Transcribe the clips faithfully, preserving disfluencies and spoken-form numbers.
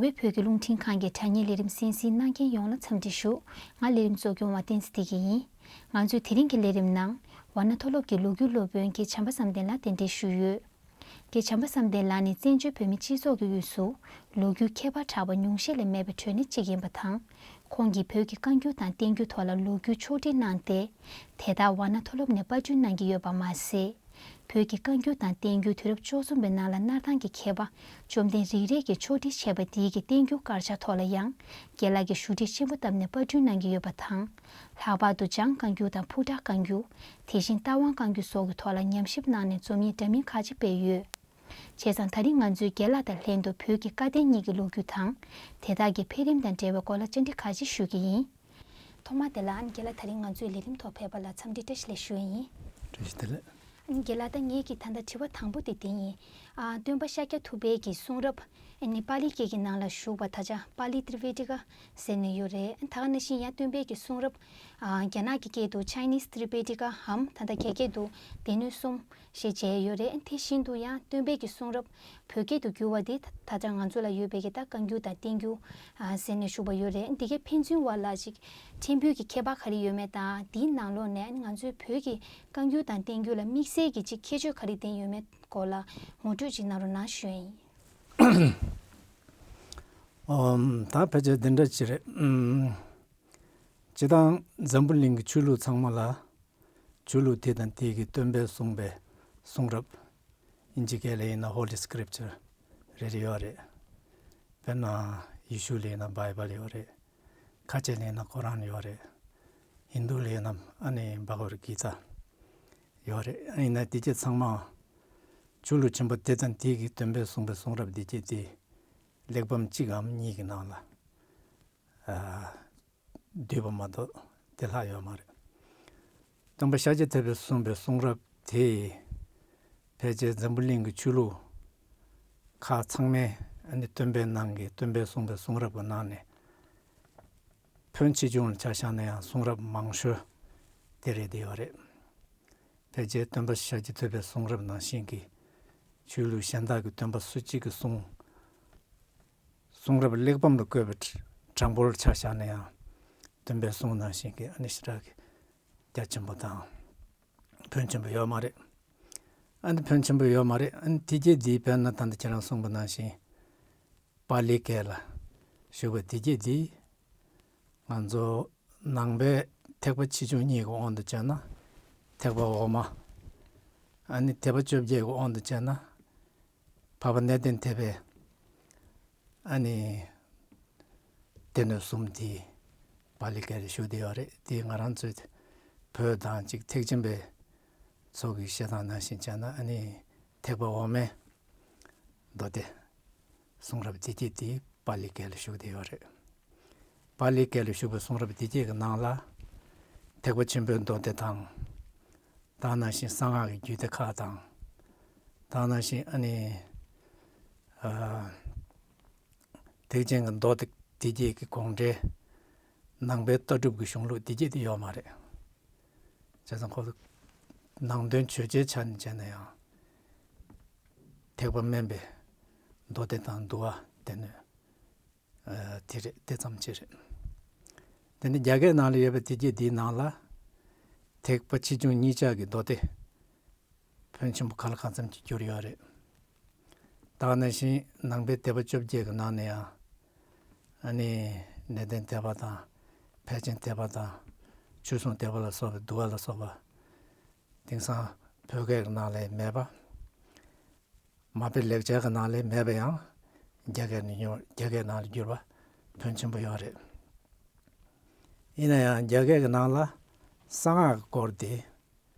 བོད་ཀྱི་རླུང་འཕྲིན་ཁང་གི་དྲ་བརྙན་ལས་རིམ་གསན་གཟིགས་གནང་མཁན་ཡོངས་ལ་འཚམས་འདྲི་ཞུ། ང་ལས་རིམ་གཙོ་སྐྱོང་བ་བསྟན་འཛིན་བདེ་སྐྱིད་ཡིན། ང་ཚོས་དེ་རིང་གི་ལས་རིམ་ནང་ཝཱ་ཎ་མཐོ་སློབ་ཀྱི་ལོ་རྒྱུས་སློབ་དཔོན་རྒན་བྱམས་པ་བསམ་གཏན་ལགས་གདན་འདྲེན་ཞུས་ཡོད། རྒན་བྱམས་པ་བསམ་གཏན་ལགས་ནི་བཙན་བྱོལ་བོད་མིའི་སྤྱི་ཚོགས་ཀྱི་དབུས་སུ་ལོ་རྒྱུས་ཁྱད་པར་གྲགས་པ་ཉུང་ཤས་ལས་མེད་པའི་གྲས་ནས་གཅིག་ཡིན་པ་དང་། ཁོང་གིས་བོད་ཀྱི་བཀའ་འགྱུར་དང་བསྟན་འགྱུར་ཐོག་ལ་ལོ་རྒྱུས་ཕྱོགས་སྒྲིག་གནང་སྟེ། དེ་དག་ཝཱ་ཎ་མཐོ་སློབ་ནས་པར་སྐྲུན་གནང་གི་ཡོད་པ་མ་ཟད། བོད་ཀྱི་བཀའ་འགྱུར་དང་བསྟན་འགྱུར་དུས་རབས་བཅུ་གསུམ་པའི་ནང་ལ་སྣར་ཐང་གི་མཁས་པ་བཅོམ་ལྡན་རིག་རལ་གྱིས་ཕྱོགས་སྒྲིག་བྱས་པ་འདིའི་གི་བསྟན་འགྱུར་དཀར་ཆག་ཐོག་ལ་ཡང་རྒན་ལགས་ཀྱིས་ཞུ་སྒྲིག་ཆེན་པོ་བཏབ་ནས་པར་སྐྲུན་གནང་གི་ཡོད་པ་དང་། ལྷག་པར་དུ་འཇང་བཀའ་འགྱུར་དང་ཕུ་བྲག་བཀའ་འགྱུར། དེ་བཞིན་རྟ་དབང་བཀའ་འགྱུར་སོགས་ཀྱི་ཐོག་ལ་ཉམས་ཞིབ་གནང་ནས་རྩོམ་ཡིག་འདྲ་མིན་ཁག་ཅིག་སྤེལ་ཡོད། བྱས་ཙང་ད་རིང་ང་ཚོས་རྒན་ལགས་དང་ལྷན་དུ་བོད་ཀྱི་བཀའ་བསྟན་གཉིས་ཀྱི་ལོ་རྒྱུས་དང་། དེ་དག་གི་འཕེལ་རིམ་དང་འབྲེལ་བའི་སྐོར་ལ་བཅར་འདྲི་ཁག་ཅིག་ཞུ་གི་ཡིན། ཐོག་མ་དེ་ལ་ཨ་ནི་རྒན་ལགས་ད་རིང་ང་ཚོའི་ལས་རིམ་ཐོག་ཕེབས་པ་ལ་འཚམས་འདྲི་བཀྲ་ཤིས་བདེ་ལེགས་ཞུ་ཡ་ཡིན། བཀྲ་ཤིས་བདེ་ལེགས། ཨ་ནི་རྒན་ལགས་ད་ངེད་ཀྱི་ད་ལྟ་དྲི་བ་དང་པོ་དེ་དེ་ཡིན། ཨ་སྟོན་པ་ཤཱཀྱ་ཐུབ་པའི་གི་གསུང་རབ་ཨ་ནི་པཱ་ལིའི་སྐད་ཀྱི་ནང་ལ་བཞུགས་པ་ད་ཆ་པཱ་ལི་ཏྲི་པི་ཊི་ཀ་ཟེར་ནས་ཡོད་རེད། ཨ་ནི་ད་ག་ནང་བཞིན་ཡང་སྟོན་པའི་གི་གསུང་རབ་ཨ་རྒྱ་ནག་གི་སྐད་དུ་Chinese Tripitaka འམ་ད་ལྟ་རྒྱ་སྐད་དུ་སྡེ་སྣོད་གསུམ་ཞེས་མཇལ་ཡོད་རེད། དེ་བཞིན་དུ་ཡང་སྟོན་པའི་གི་གསུང་རབ་བོད་སྐད་དུ་བསྒྱུར་བ་འདི་ད་ལྟ་ང་ཚོ་ལ་ཡོད་པའི་གི་ད་བཀའ་འགྱུར་དང་བསྟན་འགྱུར་ཨ་ཟེར་ནས་ཞུ་བ་ཡོད་རེད། འདི་གའི་ཕན་ཚུན་བར་ལ་ཅིག་ཕྲན་བུ་གི་ཁྱད་པར་ག་རེ་ཡོད་མེད་དང་། འདིའི་ནང་ལོགས་ནས་ང་ཚོའི་བོད་ཀྱི་བཀའ་འགྱུར་དང་བསྟན་འགྱུར་ལ་དམིགས་བསལ་གྱི་ཅིག་ཁྱད་ཆོས་ག་རེ་ལྡན་ཡོད་མེད་སྐོར་ལ་ངོ་སྤྲོད་ཅིག་གནང་རོགས་གནང་ཞུ་ཡ་ཡིན། ཨོམ། ད་ཕལ་ཆེར་འདི་འདྲ་ཅིག་རེད། ཨུམ། སྤྱིར་བཏང་འཛམ་བུ་གླིང་གི་ཆོས་ལུགས་ཚང་མ་ལ། ཆོས་ལུགས་དེ་དང་དེ་གི་སྟོན་པས་གསུངས་པའི་གསུང་རབ། ཨིན་ཇི་སྐད་ལ་ཡིན་ན་Holy Scripture རེ་རེ་ཡོད་རེད། དཔེར་ན་ཡེ་ཤུ་ལ་ཡིན་ན་བྷའི་བལ་ཡོད་རེད། ཁ་ཆེ་ལ་ཡིན་ན་ཀོ་རཱན་ཡོད་རེད། ཧིན་དུ་ལ་ཡིན་ན་ཨ་ནི་བྷ་ག་ཝད་གི་ཏཱ་ཡོད་རེད། ཡིན་ན་དེ་གྱད་ཚང་མ་ཆོས་ལུགས་ཆེན་པོ་དེ་དང་དེ་གི་སྟོན་པས་གསུངས་པའི་གསུང་རབ་དེ་གྱད་དེ་གླེགས་བམ་གཅིག་གམ་གཉིས་ཀྱི་ནང་ལ་ཨ་བསྡུས་པ་མ་གཏོགས་དེ་ལྷག་ཡོད་མ་རེད། སྟོན་པ་ཤཱཀྱ་ཐུབ་པས་གསུངས་པའི་གསུང་རབ་དེ་ཕལ་ཆེར་འཛམ་བུ་གླིང་གི་ཆོས་ལུགས་ཁག་ཚང་མའི་ཨ་ནི་སྟོན་པའི་ནང་གི་སྟོན་པས་གསུངས་པའི་གསུང་རབ་ཀྱི་ནང་ནས་ཕོན་ཆེ་ཆུང་ལ་ཆ་བཞག་ན་ཡང་གསུང་རབ་མང་ཤོས་དེ་རེད་བསྡད་ཡོད་རེད། ཕལ་ཆེར་སྟོན་པ་ཤཱཀྱ་ཐུབ་པའི་གསུང་རབ་ནང་བཞིན་གྱི་ཆོས་ལུགས་གཞན་དག་གི་སྟོན་པ་སུ་གཅིག་གི་གསུང་གསུང་རབ་གླེགས་བམ་ལ་བཀོད་པའི་གྲངས་འབོར་ཆ་བཞག་ན་ཡང་སྟོན་པའི་གསུང་ནང་བཞིན་གྱི་ཨ་ནི་ཞེ་དྲག་གི་རྒྱ་ཆེན་པོ་དང་ཕོན་ཆེན་པོ་ཡོད་མ་རེད། ཨ་ནི་ཕོན་ཆེན་པོ་ཡོད་མ་རེད། ཨ་ནི་དེ་གྱད་འདི་དཔེར་ན་ད་ལྟ་ཁྱེད་རང་གསུངས་པ་ནང་བཞིན་པཱ་ལིའི་སྐད་ལ་བཞུགས་པ་དེ་གྱད་འདི་ང་ཚོ་ནང་པའི་ཐེག་པ་ཆེ་ཆུང་གཉིས་ཀྱི་དབང་དུ་བྱས་ན་ཐེག་པ་འོག་མ། ཨ་ནི་ཐེག་པ་བཅོ་བརྒྱད་ཀྱི་དབང་དུ་བྱས་ན་འཕགས་པ་གནས་བརྟན་ཐེག་པའི་ཨ་ནི་སྡེ་སྣོད་གསུམ་དེ་པཱ་ལིའི་སྐད་ལ་བཞུགས་བསྡད་ཡོད་རེད། དེ་ང་རང་ཚོའི་བོད་དང་གཅིག་ཐེག་ཆེན་པའི་ཚོགས་ཀྱི་བཤད་སྟངས་ནང་བཞིན་བྱས་ན་ཨ་ནི་ཐེག་པ་འོག་མའི་མདོ་སྡེ་གསུང་རབ་དེ་གྱད་དེ་པཱ་ལིའི་སྐད་ལ་བཞུགས་བསྡད་ཡོད་རེད། པཱ་ལིའི་སྐད་ལ་བཞུགས་པའི་གསུང་རབ་དེ་གྱད་ཀྱི་ནང་ལ་ཐེག་པ་ཆེན་པོའི་མདོ་སྡེ་དང་། ད་ག་ནང་བཞིན་གསང་སྔགས་ཀྱི་རྒྱུད་སྡེ་ཁག་དང་། ད་ག་ནང་བཞིན་ཨ་ནི་ཨ་ཐེག་ཆེན་གྱི་མདོ་སྡེ་དེ་གྱད་ཀྱི་དགོངས་འགྲེལ། ནང་པའི་ལྟ་གྲུབ་ཀྱི་གཞུང་ལུགས་དེ་གྱད་དེ་ཡོད་མ་རེད། བྱས་ཙང་ཁོ་ནང་དོན་བརྗོད་བྱའི་ཆ་ནས་བྱས་ན་ཡང་ཐེག་པ་དམན་པའི་མདོ་སྡེ་དང་འདུལ་བ་སྡེ་སྣོད་ཨ་དེ་རེད། དེ་ཙམ་ཅིག་རེད། དེ་ནས་རྒྱ་སྐད་ནང་ལ་ཡོད་པའི་དེ་གྱད་དེའི་ནང་ལ་ཐེག་པ་ཆེ་ཆུང་གཉིས་ཆ་གི་མདོ་སྡེ་ཕོན་ཆེན་པོ་གང་ལ་གང་འཚམ་ཅིག་གྱུར་ཡོད་རེད། ད་ག་ནང་བཞིན་ནང་པའི་སྡེ་པ་བཅོ་བརྒྱད་ཀྱི་ནང་ནས་ཡང་ཨ་ནི་གནས་བརྟན་སྡེ་པ་དང་ཕལ་ཆེན་སྡེ་པ་དང་ཆོས་སྲུང་སྡེ་པ་ལ་སོགས་པའི་འདུལ་བ་ལ་སོགས་པ་དེང་སང་བོད་སྐད་ཀྱི་ནང་ལ་མེད་པ། མ་དཔེ་ལེགས་སྦྱར་གྱི་ནང་ལ་མེད་པ་ཡང་རྒྱ་སྐད་ནས་ཉོ་རྒྱ་སྐད་ནང་ལ་བསྒྱུར་བ་ཕོན་ཆེན་པོ་ཡོད་རེད། ཡིན་ན་ཡང་རྒྱ་སྐད་ཀྱི་ནང་ལ་གསང་སྔགས་ཀྱི་སྐོར་དེ།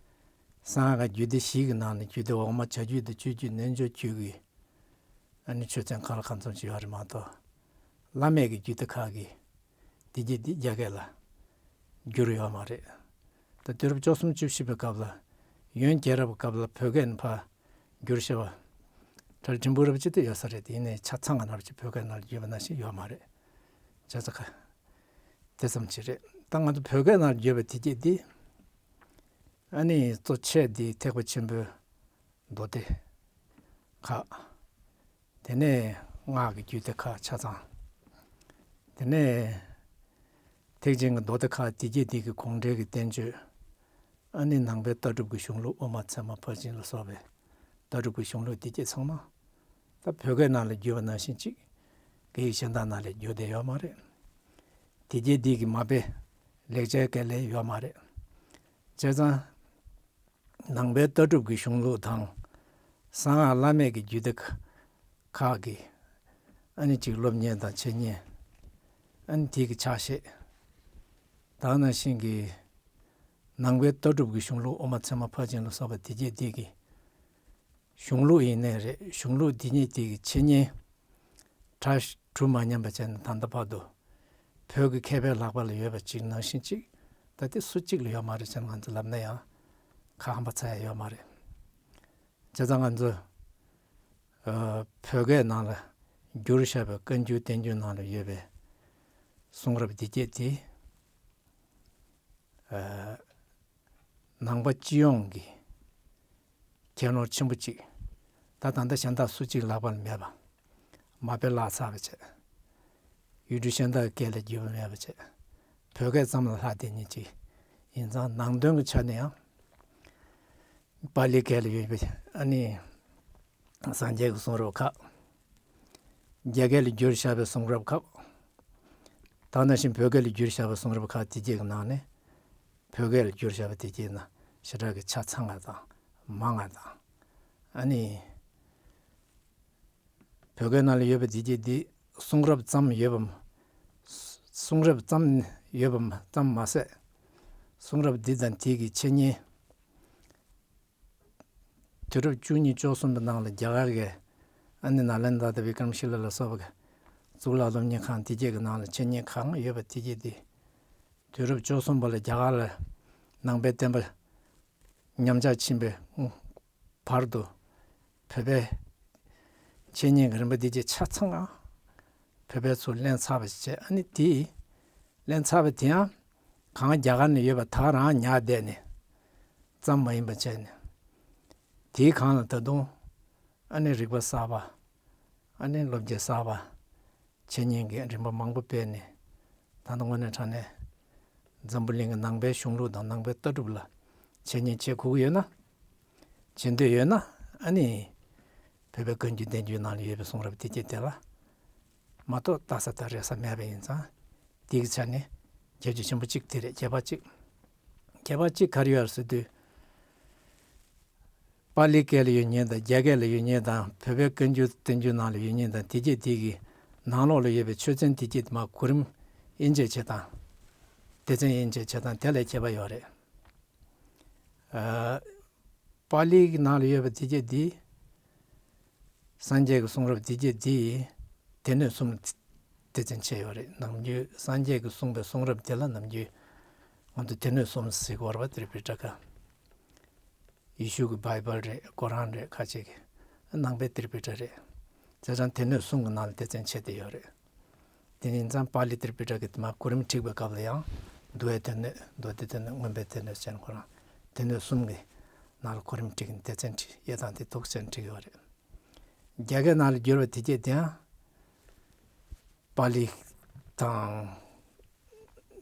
གསང་སྔགས་ཀྱི་རྒྱུད་སྡེ་བཞི་གི་ནང་ནས་རྒྱུད་སྡེ་འོག་མ་བྱ་རྒྱུད་དང་སྤྱོད་རྒྱུད་རྣལ་འབྱོར་རྒྱུད་ཀྱི་ཨ་ནི་ཆོས་ཚན་གང་ལ་གང་འཚམ་ཞིག་ཡོད་རེད་མ་གཏོགས། བླ་མེད་ཀྱི་རྒྱུད་སྡེ་ཁག་གི་དེ་གྱད་དེ་རྒྱ་སྐད་ལ་བསྒྱུར་ཡོད་མ་རེད། ད་དུས་རབས་བཅུ་གསུམ་བཅུ་བཞི་པའི་སྐབས་ལ་ཡོན་རྒྱལ་རབས་ཀྱི་སྐབས་ལ་བོད་སྐད་ནས་ཕར་བསྒྱུར་བྱས་པ་གྲྭ་བ་འབྲིང་པོ་རབ་ཅིག་ཏུ་ཡོད་ས་རེད། དེ་ཡིན་ནའི་ཆ་ཚང་གི་ནང་ཅིག་བོད་སྐད་ནང་ལ་བསྒྱུར་བ་ནང་བཞིན་ཡོད་མ་རེད། བྱས་ཙང་ཁ་དེ་ཙམ་ཅིག་རེད། ད་ང་ཚོ་བོད་སྐད་ནང་ལ་བསྒྱུར་བའི་དེ་གྱད་དེ་ཨ་ནི་གཙོ་ཆེ་དེ་ཐེག་པ་ཆེན་པོའི་མདོ་སྡེ་ཁག་དེ་ནས་སྔགས་ཀྱི་རྒྱུད་སྡེ་ཁག་ཆ་ཚང་ དེ་ནས་ཐེག་ཆེན་གྱི་མདོ་སྡེ་ཁག་དེ་བརྒྱད་དེ་གི་དགོངས་འགྲེལ་གྱི་བསྟན་བཅོས། ཨ་ནི་ནང་པའི་ལྟ་གྲུབ་ཀྱི་གཞུང་ལུགས་དབུ་མ་ཚད་མ་ཕར་ཕྱིན་ལ་སོགས་པའི་ལྟ་གྲུབ་ཀྱི་གཞུང་ལུགས་དེ་བརྒྱད་ཚང་མ་ད་བོད་སྐད་ནང་ལ་བསྒྱུར་བ་ནང་བཞིན་ཅིག་སྐད་ཡིག་གཞན་དག་ནང་ལ་བསྒྱུར་བསྡད་ཡོད་མ་རེད། དེ་བརྒྱད་དེ་གི་མ་དཔེ་ལེགས་སྦྱར་སྐད་ལ་ཡོད་མ་རེད། བྱས་ཙང་། ནང་པའི་ལྟ་གྲུབ་ཀྱི་གཞུང་ལུགས་དང་། གསང་སྔགས་བླ་མེད་ཀྱི་རྒྱུད་སྡེ་ཁག་གི་ཨ་ནི་གཅིག་སློབ་གཉེར་དང་འཆད་ཉན། ཨ་ནི་དེ་གི་ཕྱག་བཞེས། ད་ནང་བཞིན་གྱི་ནང་པའི་ལྟ་གྲུབ་ཀྱི་གཞུང་ལུགས་དབུ་མ་ཚད་མ་ཕར་ཕྱིན་ལ་སོགས་པ་དེ་བརྒྱད་དེ་གི་གཞུང་ལུགས་ཡིན་ནའི་རེད། གཞུང་ལུགས་འདི་ཉིད་དེ་གི་འཆད་ཉན་གྲ་གྲུ་མ་ཉམས་པ་བྱས་ནས་ད་ལྟ་བར་དུ་བོད་ཀྱི་མཁས་པའི་ལག་པ་ལ་ཡོད་པ་ཅིག་ནང་བཞིན་ཅིག་ད་དེ་སུ་གཅིག་ལ་ཡོད་མ་རེད་ཟེར་ང་ཚོ་ལབ་ན་ཡང་ཁ་ཧམ་པ་ཚ་ཡ་ཡོད་མ་རེད། བྱས་ཙང་ང་ཚོ་ཨ་བོད་སྐད་ནང་ལ་བསྒྱུར་བཞག་པའི་བཀའ་འགྱུར་བསྟན་འགྱུར་ནང་ལ་ཡོད་པའི་གསུང་རབ་འདི་སྐད་དེ། ཨ་ནང་པ་སྤྱི་ཡོངས་ཀྱི་ཁྱད་ནོར་ཆེན་པོ་གཅིག་ད་ད་ལྟ་གཞན་དག་སུ་གཅིག་ལག་པ་ལ་མེད་པ། མ་དཔེ་བརླག་ཚར་བ་བྱས། ཡུལ་གྲུ་གཞན་དག་གི་སྐད་ལ་བསྒྱུར་བ་མེད་པ་བྱས། བོད་སྐད་ཙམ་ལ་ལྷག་བསྡད་མཁན་གཅིག་ཡིན་ཙང་ནང་དོན་གྱི་ཆ་ནས་ཡང་། པཱ་ལིའི་སྐད་ལ་ཡོད་པའི་ཨ་ནི་སངས་རྒྱས་ཀྱི་གསུང་རབ་ཁག་རྒྱ་སྐད་ལ་བསྒྱུར་བཞག་པའི་གསུང་རབ་ཁག་དེ་ནང་བཞིན་བོད་སྐད་ལ་བསྒྱུར་བཞག་པའི་གསུང་རབ་ཁག་དེ་བརྒྱད་ཀྱི་ནང་ནས་བོད་སྐད་ལ་བསྒྱུར་བཞག་པ་དེ་བརྒྱད་ན་ཞེ་དྲག་གི་ཆ་ཚང་བ་དང་མང་བ་དང་། ཨ་ནི་བོད་སྐད་ནང་ལ་ཡོད་པ་དེ་བརྒྱད་འདི་གསུང་རབ་ཙམ་ཡོད་པ་མ། གསུང་རབ་ཙམ་ཡོད་པ་མ་ཙམ་མ་ཟད། གསུང་རབ་འདི་དང་དེ་གི་འཆད་ཉན། དུས་རབས་བཅུ་གཉིས་བཅུ་གསུམ་པའི་ནང་ལ་རྒྱ་གར་གྱི་ཨ་ནི་ནཱ་ལེནྡྲ་དང་བི་ཀྲམ་ཤི་ལ་ལ་སོགས་པ་གི་གཙུག་ལག་སློབ་གཉེར་ཁང་དེ་བརྒྱད་ཀྱི་ནང་ལ་འཆད་ཉན་གང་ཡོད་པ་དེ་བརྒྱད་དེ། དུས་རབས་བཅུ་གསུམ་པ་ལ་རྒྱ་གར་ལ་ནང་པའི་བསྟན་པ་ཉམས་ཆག་ཕྱིན་པའི་བར་དུ་བོད་པའི་འཆད་ཉན་གྱི་རིམ་པ་འདི་བརྒྱད་ཆ་ཚང་ང་བོད་པའི་ཚུར་ལེན་ཚར་བ་ཞིག་བྱས། ཨ་ནི་དེ་ལེན་ཚར་བ་དེ་ཡང་གང་རྒྱ་གར་ནས་ཡོད་པ་ད་ག་རང་ཉར་བསྡད་ནས་ཙམ་མ་ཡིན་པ་བྱས་ནས། དེའི་སྒང་ལ་ད་དུང་ཨ་ནི་རིག་པ་གསར་པ། ཨ་ནི་བློ་སྐྱེད་གསར་པ། འཆད་ཉན་གྱི་རིམ་པ་མང་པོ་སྤེལ་ནས། ད་ལྟ་དངོས་གནས་དྲང་གནས་འཛམ་བུ་གླིང་གི་ནང་པའི་གཞུང་ལུགས་དང་ནང་པའི་ལྟ་གྲུབ་ལ་འཆད་ཉན་བྱེད་དགོས་ཀྱི་ཡོད་ན། བྱེད་འདོད་ཡོད་ན། ཨ་ནི་བོད་པའི་བཀའ་འགྱུར་བསྟན་འགྱུར་ནང་ལ་ཡོད་པའི་གསུང་རབ་དེ་བརྒྱད་དེ་ལ་མ་གཏོགས་ལྟ་ས་དང་རེག་ས་མེད་པ་ཡིན་ཙང་། དེ་གི་ཆ་ནས་ཁྱད་ཆོས་ཆེན་པོ་གཅིག་དེ་རེད། ཁྱད་པར་གཅིག་ཁྱད་པར་གཅིག་ག་རེ་ཡོད་ཟེར་དུས། པཱ་ལིའི་སྐད་ལ་ཡོད་མཁན་དང་རྒྱ་སྐད་ལ་ཡོད་མཁན་དང་བོད་པའི་བཀའ་འགྱུར་བསྟན་འགྱུར་ནང་ལ་ཡོད་མཁན་དང་དེ་བརྒྱད་དེ་གི་ནང་ལོགས་ལ་ཡོད་པའི་ཆོས་ཚན་དེ་བརྒྱད་དེ་མར་གོ་རིམ་དབྱེ་འབྱེད་བྱེད་སྟངས། སྡེ་ཚན་དབྱེ་འབྱེད་བྱེད་སྟངས་དེ་ལ་ཁྱད་པར་ཡོད་རེད། ཨ། པཱ་ལིའི་ནང་ལ་ཡོད་པ་དེ་བརྒྱད་དེ། སངས་རྒྱས་ཀྱི་གསུང་རབ་དེ་བརྒྱད་དེ་སྡེ་སྣོད་གསུམ་ལ་སྡེ་ཚན་ཕྱེ་ཡོད་རེད། ནམ་རྒྱུན་སངས་རྒྱས་ཀྱིས་གསུངས་པའི་གསུང་རབ་དེ་ལ་ནམ་རྒྱུན་ང་ཚོ་སྡེ་སྣོད་གསུམ་ཟེར་གྱི་ཡོད་རེད་པ། ཏྲི་པི་ཊ་ཀ། ཡེ་ཤུ་གི་བྷའི་བལ་རེད། ཀོ་རཱན་རེད། ཁ་ཅིག་གི་ནང་པའི་ཏྲི་པི་ཊ་རེད། བྱས་ཙང་སྡེ་སྣོད་གསུམ་གྱི་ནང་ལ་སྡེ་ཚན་ཕྱེ་བསྡད་ཡོད་རེད། དེ་ཡིན་ཙང་པཱ་ལི་ཏྲི་པི་ཊ་ཀའི་དེ་མར་གོ་རིམ་བསྒྲིགས་པའི་སྐབས་ལ་ཡང་འདུལ་བའི་སྡེ་སྣོད། མདོ་སྡེ་སྡེ་སྣོད། མངོན་པའི་སྡེ་སྣོད་ཟེར་ཁོ་རང་སྡེ་སྣོད་གསུམ་གྱི་ནང་ལ་གོ་རིམ་བསྒྲིགས་ནས་སྡེ་ཚན་བསྒྲིགས། དབྱེ་སྟངས་དེ་འདུག་ཟེར་བསྒྲིགས་ཡོད་རེད། རྒྱ་སྐད་ནང་ལ་བསྒྱུར་བ་དེ་བརྒྱད་དེའང་པཱ་ལི་དང་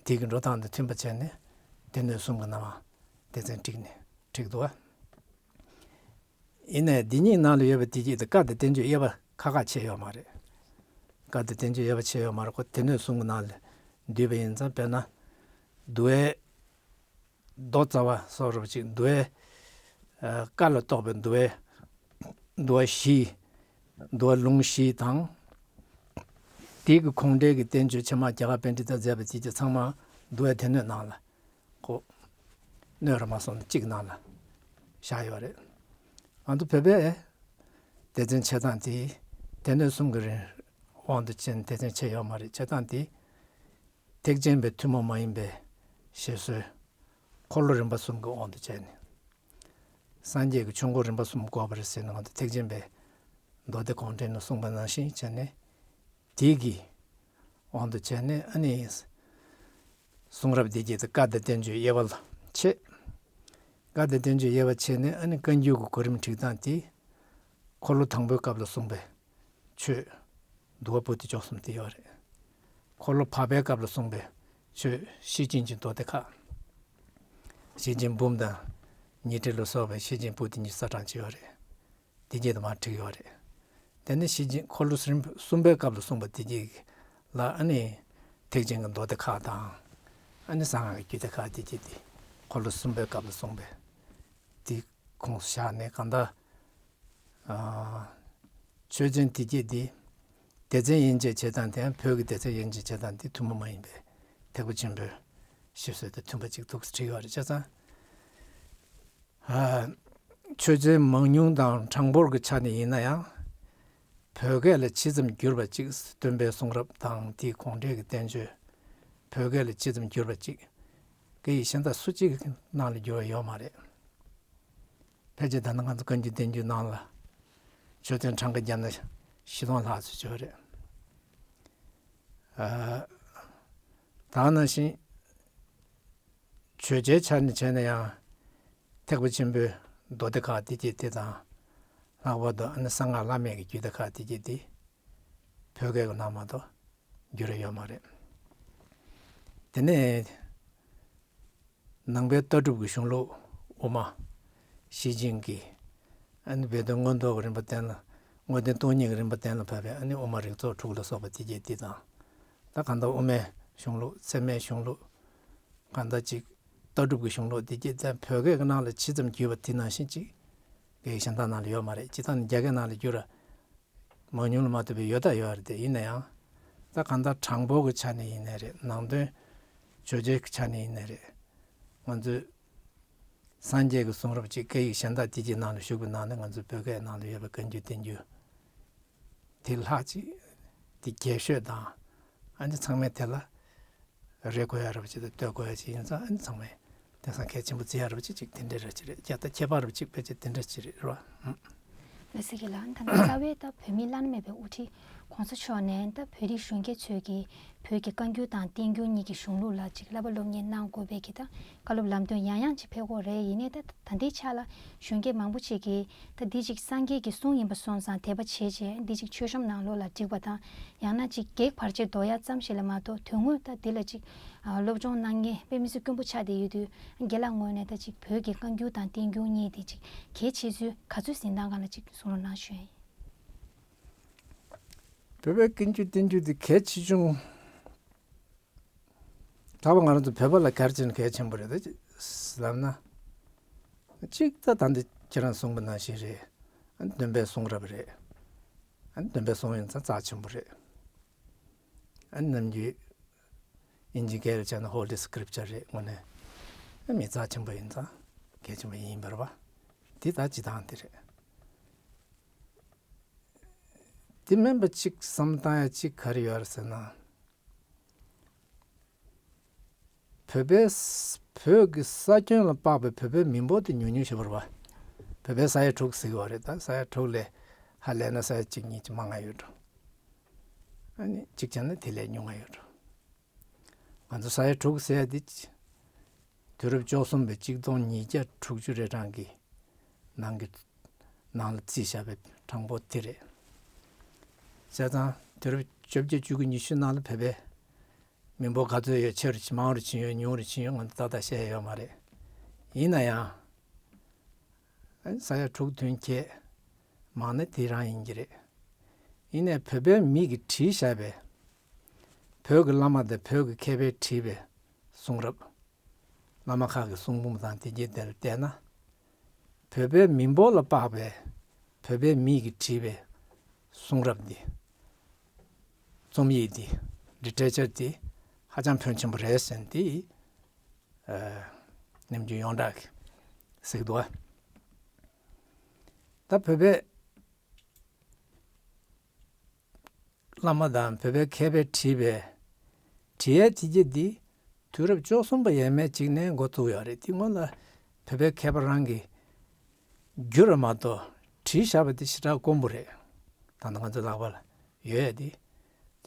དེ་གི་འགྲོ་སྟངས་དང་མཐུན་པ་བྱས་ནས་སྡེ་སྣོད་གསུམ་གྱི་ནང་སྡེ་ཚན་བསྒྲིགས་ནས་བསྒྲིགས་འདུག་བ། ཡིན་ནའི་འདི་གཉིས་ནང་ལ་ཡོད་པ་དེ་གཅིག་དེ་བཀའ་དང་བསྟན་བཅོས་དབྱེ་བ་ཁ་ཁ་ཕྱེ་ཡོད་མ་རེད། བཀའ་དང་བསྟན་བཅོས་དབྱེ་བ་ཕྱེ་ཡོད་མ་རེད། ཁོ་སྡེ་སྣོད་གསུམ་གྱི་ནང་ལ་འདུས་པ་ཡིན་ཙང་། དཔེར་ན། འདུལ་བའི་མདོ་རྩ་བ་སོགས་རབ་ཅིག་འདུལ་བའི་ཨ་བཀའ་ལ་གཏོགས་པའི་འདུལ་བའི་འདུལ་བ་བཞི། འདུལ་བ་ལུང་བཞི་དང་། དེའི་གི་ཁུངས་འདྲེན་གྱི་བསྟན་བཅོས་ཕྱི་མ་རྒྱ་གར་པཎྜི་ཏས་མཛད་པ་དེ་གཅིག་ཚང་མ་འདུལ་བའི་སྡེ་སྣོད་ནང་ལ། ཁོ་སྣོད་རུ་མ་སོང་ན་གཅིག་ནང་ལ་བཞག་ཡོད་རེད། ང་ཚོ་བོད་པས་སྡེ་ཚན་ཕྱེ་སྟངས་དེ་སྡེ་སྣོད་གསུམ་གྱི་རིང་དབང་དུ་བྱས་ནས་སྡེ་ཚན་ཕྱེ་ཡོད་མ་རེད། ཕྱེ་སྟངས་དེ་ཐེག་ཆེན་པའི་ཐུན་མོང་མ་ཡིན་པའི་བཤད་སྲོལ་འཁོར་ལོ་རིམ་པ་གསུམ་གྱི་དབང་དུ་བྱས་ནས། སངས་རྒྱས་ཀྱི་ཆོས་འཁོར་རིམ་པ་གསུམ་བསྐོར་བ་རེད་ཟེར་ནས་ང་ཚོ་ཐེག་ཆེན་པའི་མདོ་སྡེ་དགོངས་འགྲེལ་ནང་གསུངས་པ་ནང་བཞིན་བྱས་ནས། དེ་གི་དབང་དུ་བྱས་ནས་ཨ་ནི་གསུང་རབ་སྡེ་བརྒྱད་དེ་བཀའ་དང་བསྟན་བཅོས་དབྱེ་བ་ལ་ཕྱེ། བཀའ་དང་བསྟན་བཅོས་དབྱེ་བ་ཕྱེ་ནས་ཨ་ནི་བཀའ་འགྱུར་གྱི་གོ་རིམ་སྒྲིག་སྟངས་དེ། འཁོར་ལོ་དང་པོའི་སྐབས་ལ་གསུངས་པའི་ཆོས་འདུལ་བ་པོ་ཏི་བཅུ་གསུམ་དེ་ཡོད་རེད། འཁོར་ལོ་བར་པའི་སྐབས་ལ་གསུངས་པའི་ཆོས་ཤེར་ཕྱིན་གྱི་མདོ་སྡེ་ཁག། ཤེར་ཕྱིན་འབུམ་དང་ཉི་ཁྲི་ལ་སོགས་པའི་ཤེར་ཕྱིན་པོ་ཏི་གཉིས་ས་གྲངས་ཅིག་ཡོད་རེད། དེ་གྱད་དུ་མར་བྲིས་ཡོད་རེད། དེ་ནས་ཤེར་ཕྱིན་འཁོར་ལོ་གསུམ་པའི་སྐབས་ལ་གསུངས་པ་དེ་གྱད་ལ་ཨ་ནི་ཐེག་ཆེན་གྱི་མདོ་སྡེ་ཁག་དང་། ཨ་ནི་གསང་སྔགས་ཀྱི་རྒྱུད་སྡེ་ཁག་དེ་གྱད་དེ་འཁོར་ལོ་གསུམ་པའི་སྐབས་ལ་གསུངས་པའི་དེ་ཁོངས་བཞག་ནས་གང་ལྟར། ཨ། ཆོས་ཚན་དེ་གྱད་དེ་སྡེ་ཚན་དབྱེ་འབྱེད་བྱེད་སྟངས་དེ་ཡང་བོད་ཀྱི་སྡེ་ཚན་དབྱེ་འབྱེད་བྱེད་སྟངས་དེ་ཐུན་མོང་མ་ཡིན་པའི་ཐེག་པ་ཆེན་པོའི་ཞིབ་འཚོལ་དང་མཐུན་པ་ཅིག་འདུག་བྲིས་ཡོད་རེད། བྱས་ཙང་། ཨ། ཆོས་ཚན་མང་ཉུང་དང་གྲངས་འབོར་གྱི་ཆ་ནས་ཡིན་ན་ཡང་། བོད་སྐད་ལ་ཇི་ཙམ་བསྒྱུར་བ་ཅིག་སྟོན་པའི་གསུང་རབ་དང་དེའི་དགོངས་འགྲེལ་གྱི་བསྟན་བཅོས། བོད་སྐད་ལ་ཇི་ཙམ་བསྒྱུར་བ་ཅིག་སྐད་ཡིག་གཞན་དག་སུ་གཅིག་གི་ནང་ལ་བསྒྱུར་བ་ཡོད་མ་རེད། ཕལ་ཆེར་ད་ལྟ་ང་ཚོ་བཀའ་འགྱུར་བསྟན་འགྱུར་ནང་ལ་ཆོས་ཚན་གྲངས་ཀ་བརྒྱབ་ན་བཞི་སྟོང་ལྷག་ཙམ་ཅིག་ཡོད་རེད། ཨ། ད་ག་ནང་བཞིན་བརྗོད་བྱའི་ཆ་ནས་བྱས་ན་ཡང་ཐེག་པ་ཆེན་པོའི་མདོ་སྡེ་ཁག་དེ་གྱད་དེ་དང་། ལྷག་པར་དུ་ཨ་ནི་གསང་སྔགས་བླ་མེད་ཀྱི་རྒྱུད་སྡེ་ཁག་དེ་གྱད་དེ་བོད་སྐད་ཀྱི་ནང་མ་གཏོགས་བསྒྱུར་ཡོད་མ་རེད། དེ་ནས་ནང་པའི་ལྟ་གྲུབ་ཀྱི་གཞུང་ལུགས་དབུ་མ། ཤེར་ཕྱིན་གྱི། ཨ་ནི་སྦས་དོན་མངོན་རྟོགས་ཀྱི་རིམ་པ་གཏན་ལ། དངོས་བསྟན་སྟོང་ཉིད་ཀྱི་རིམ་པ་གཏན་ལ་ཕབ་པའི་ཨ་ནི་དབུ་མ་རིགས་ཚོགས་དྲུག་ལ་སོགས་པ་དེ་གྱད་དེ་དང་། ད་གང་ལྟར་དབུ་མའི་གཞུང་ལུགས། ཚད་མའི་གཞུང་ལུགས། གང་ལྟར་ཅིག་ལྟ་གྲུབ་ཀྱི་གཞུང་ལུགས་དེ་གྱད་ད་བོད་སྐད་ཀྱི་ནང་ལ་ཇི་ཙམ་བསྒྱུར་བ་དེ་ནང་བཞིན་ཅིག་སྐད་ཡིག་གཞན་དག་ནང་ལ་ཡོད་མ་རེད། སྤྱིར་བཏང་ནས་རྒྱ་སྐད་ནང་ལ་བསྒྱུར་བ་མང་ཉུང་ལ་མ་ལྟོས་པའི་ཡོད་ད་ཡོད་རེད། དེ་ཡིན་ན་ཡང་། ད་གང་ལྟར་གྲངས་འབོར་གྱི་ཆ་ནས་ཡིན་ནའི་རེད། ནང་དོན་བརྗོད་བྱའི་ཆ་ནས་ཡིན་ནའི་རེད། ང་ཚོའི་སངས་རྒྱས་ཀྱི་གསུང་རབ་ཅིག་སྐད་ཡིག་གཞན་དག་དེ་གྱད་ནང་ལ་བཞུགས་པའི་ནང་ནས་ང་ཚོའི་བོད་སྐད་ནང་ལ་ཡོད་པའི་བཀའ་འགྱུར་བསྟན་འགྱུར་དེ་ལྷག་ཅིག་དེ་རྒྱས་ཤོས་དང་། ཨ་ནི་ཚང་མས་དེ་ལ་རེ་དགོས་ཡ་རབ་ཅིག་དང་ལྟོས་དགོས་ཡ་ཅིག་ཡིན་ཙང་། ཨ་ནི་ཚང་མས་དེང་སང་གལ་ཆེན་པོ་བརྩི་ཡ་རབ་ཅིག་ཅིག་དེ་འདྲ་ར་ཅིག་རེད། རྒྱ་ད་ཁྱད་པར་རབ་ཅིག་ཕལ་ཆེར་དེ་འདྲ་ཅིག་རེད་ར། ཨང་། ལགས་སེ་གི་ལགས། ད་ནི་རྩ་བའི་ད་བོད་མི་བླ་ན་མེད་པའི་དབུ་ཁྲིད་གོང་ས་མཆོག་ནས་ད་བོད་རིགས་གཞོན་སྐྱེས་ཚོས་ཀྱི་བོད་ཀྱི་བཀའ་འགྱུར་དང་བསྟན་འགྱུར་གཉིས་ཀྱི་གཞུང་ལུགས་ལ་ཅིག་བསླབ་པ་སློབ་གཉེར་གནང་དགོས་པའི་གི་ད་བཀའ་སློབ་ལམ་སྟོན་ཡང་ཡང་ཅིག་ཕེབས་ཀྱི་ཡོད་རེད། ཡིན་ནའི་ད་ད་ལྟའི་ཆ་ལ་གཞོན་སྐྱེས་མང་པོ་ཅིག་གིས་ད་འདི་ཅིག་སངས་རྒྱས་ཀྱི་གསུང་ཡིན་པ་སོང་ཙང་དད་པ་བྱེད་བྱས། འདི་ཅིག་མཆོད་བཤམས་ནང་ལོགས་ལ་བསྒྲིགས་པ་དང་། ཡང་ན་ཅིག་བགེགས་བར་ཆད་ཟློག་ཡ་ཙམ་ཞིག་ལ་མ་གཏོགས། དོན་དངོས་ད་འདི་ལ་ཅིག་ཨ། སློབ་སྦྱོང་གནང་མཁན་དཔེ་མི་སྲིད་དཀོན་པོ་ཆགས་བསྡད་ཡོད་དུས། རྒན་ལགས་ངོས་ནས་ད་ཅིག་བོད་ཀྱི་བཀའ་འགྱུར་དང་བསྟན་འགྱུར་གཉིས་དེ་ཅིག་གལ་ཆེ་ཚུལ་ག་ཚོད་གཟིགས་སྟངས་སྒང་ལ་ཅིག་གསུང་རོགས་གནང་ཞུ་ཡ་ཡིན། བོད་པའི་བཀའ་འགྱུར་བསྟན་འགྱུར་དེ་གལ་ཆེ་ཆུང་། ད་བར་ང་རང་ཚོ་བོད་པ་ལ་ག་རེ་བྱས་ན་གལ་ཆེན་པོ་རེད་ད་ལབ་ན། གཅིག་ད་ད་འདི་ཁྱེད་རང་གསུངས་པ་ནང་བཞིན་རེད། ཨ་ནི་སྟོན་པའི་གསུང་རབ་རེད། ཨ་ནི་སྟོན་པའི་གསུང་ཡིན་ཙང་རྩ་ཆེན་པོ་རེད། ཨ་ནི་ནམ་རྒྱུན་དབྱིན་ཇི་སྐད་ལ་བྱས་ན་Holy Scripture རེད། དངོས་གནས་ཨ་མི་རྩ་ཆེན་པོ་ཡིན་ཙང་གལ་ཆེན་པོ་ཡིན་པ་རེད་པ། འདི་ད་སྤྱིར་བཏང་དེ་རེད། དེ་མིན་པ་གཅིག་བསམ་བློ་བཏང་ཡ་གཅིག་ག་རེ་ཡོད་རེད་ཟེར་ན། བོད་པའི་ས་བོད་ཀྱི་ས་ཁྱོན་ལ་དཔག་པའི་བོད་པའི་མི་འབོར་དེ་ཉུང་ཉུང་ཞིག་རེད་པ། བོད་པའི་ས་ཡ་དྲུག་ཟེར་གྱི་ཡོད་རེད། ད་ས་ཡ་དྲུག་ལས་ཧ་ལས་ན་ས་ཡ་གཅིག་གཉིས་ཀྱི་མང་ང་ཡོད་འགྲོ། ཨ་ནི་གཅིག་བྱས་ན་དེ་ལས་ཉུང་ང་ཡོད་འགྲོ། ང་ཚོ་ས་ཡ་དྲུག་ཟེར་ཡ་དེ་དུས་རབས་བཅུ་གསུམ་པའི་གཅིག་སྟོང་ཉིས་བརྒྱ་དྲུག་ཅུ་རེ་གྲངས་ཀྱི་ནང་གི་ནང་ལ་བརྩིས་བཞག་པའི་གྲངས་འབོར་དེ་རེད། བྱས་ཙང་དུས་རབས་བཅོ་བརྒྱད་བཅུ་དགུ་ཉི་ཤུ་ནང་ལ་བོད་པའི་མི་འབོར་ག་ཚོད་ཡོད། ཆེ་རུ་ཕྱིན། མང་རུ་ཕྱིན་ཡོད། ཉུང་རུ་ཕྱིན་ཡོད། ང་ཚོ་ཏག་ཏག་བཤད་ཡ་ཡོད་མ་རེད། ཡིན་ན་ཡང་ས་ཡ་དྲུག་དོན་བརྒྱད་མང་ན་དེ་རང་ཡིན་གྱི་རེད། ཡིན་ནའི་བོད་པའི་མི་གིས་བྲིས་བཞག་པའི་བོད་ཀྱི་བླ་མ་དང་བོད་ཀྱི་མཁས་པས་བྲིས་པའི་གསུང་རབ། བླ་མ་ཁག་གི་གསུང་འབུམ་དང་དེ་གྱད་དེ་ལ་བལྟས་ན། བོད་པའི་མི་འབོར་ལ་དཔག་པའི་བོད་པའི་མིས་ཀྱིས་བྲིས་པའི་གསུང་རབ་འདི། རྩོམ་ཡིག་འདི། Literature འདི་ཧ་ཅང་ཕོན་ཆེན་པོ་རེད་ཟེར་ནས་འདི། ཨ། ནམ་རྒྱུན་ཡོངས་གྲགས་ཀྱི་ཟེར་གྱི་འདུག་པ། ད་བོད་པའི་བླ་མ་དང་བོད་པའི་མཁས་པས་བྲིས་པའི་བྲིས་ཡས་དེ་གྱད་འདི་དུས་རབས་བཅུ་གསུམ་པ་ཡས་མས་ཅིག་ནས་འགོ་བཙུགས་ཡོད་རེད། དེ་སྔོན་ལ་བོད་པའི་མཁས་པ་རང་གིས་བསྒྱུར་བ་མ་གཏོགས་བྲིས་བཞག་པ་དེ་ཞེ་དྲག་དཀོན་པོ་རེད། ད་ལྟ་ང་ཚོའི་ལག་པ་ལ་ཡོད་ཡ་དེ་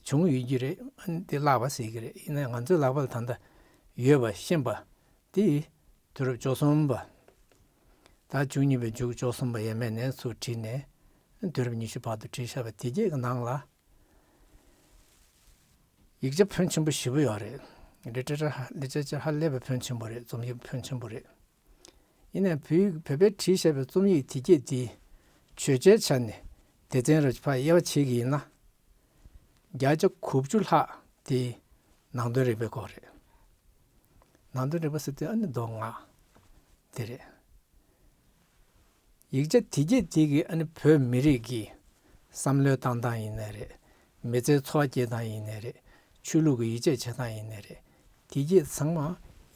བྱུང་ཡོད་ཀྱི་རེད། ཨ་ནི་དེ་བརླག་པ་ཟེར་གྱི་རེད། ཡིན་ན་ང་ཚོའི་ལག་པ་ལ་ད་ལྟ་ཡོད་པ་ཤེས་པ་དེ་དུས་རབས་བཅུ་གསུམ་པ། ད་བཅུ་གཉིས་པའི་མཇུག་བཅུ་གསུམ་པ་ཡས་མས་ནས་ཚུར་བྲིས་ནས་དུས་རབས་ཉི་ཤུ་བར་དུ་བྲིས་བཞག་པ་དེ་གྱད་ཀྱི་ནང་ལ། ཡིག་ཆ་ཕོན་ཆེན་པོ་ཞེ་པོ་ཡོད་རེད། ལི་ཊེ་རེ་ཅར་ལི་ཊེ་རེ་ཅར་ཧ་ལས་པའི་ཕོན་ཆེན་པོ་རེད། རྩོམ་ཡིག་ཕོན་ཆེན་པོ་རེད། ཡིན་ནའི་བོད་བོད་པས་བྲིས་བཞག་པའི་རྩོམ་ཡིག་དེ་གྱད་དེ་བརྗོད་བྱའི་ཆ་ནས་སྡེ་ཚན་རུ་ཕར་དབྱེ་བ་ཕྱེ་གི་ཡིན་ན། བརྒྱ་ཆ་དགུ་བཅུ་ལྷག་དེ་ནང་དོན་རིག་པའི་སྐོར་རེད། ནང་དོན་རིག་པ་ཟེར་དུས་ཨ་ནི་མདོ་སྔགས་དེ་རེད། ཡིག་ཆ་དེ་གྱད་དེ་གིས་ཨ་ནི་བོད་མི་རིགས་ཀྱི་བསམ་བློའི་བཏང་སྟངས་ཡིན་ནའི་རེད། མི་ཚེའི་འཚོ་བ་སྐྱེལ་སྟངས་ཡིན་ནའི་རེད། ཆོས་ལུགས་ཀྱི་ཡིད་ཆེས་བྱེད་སྟངས་ཡིན་ནའི་རེད། དེ་གྱད་ཚང་མ་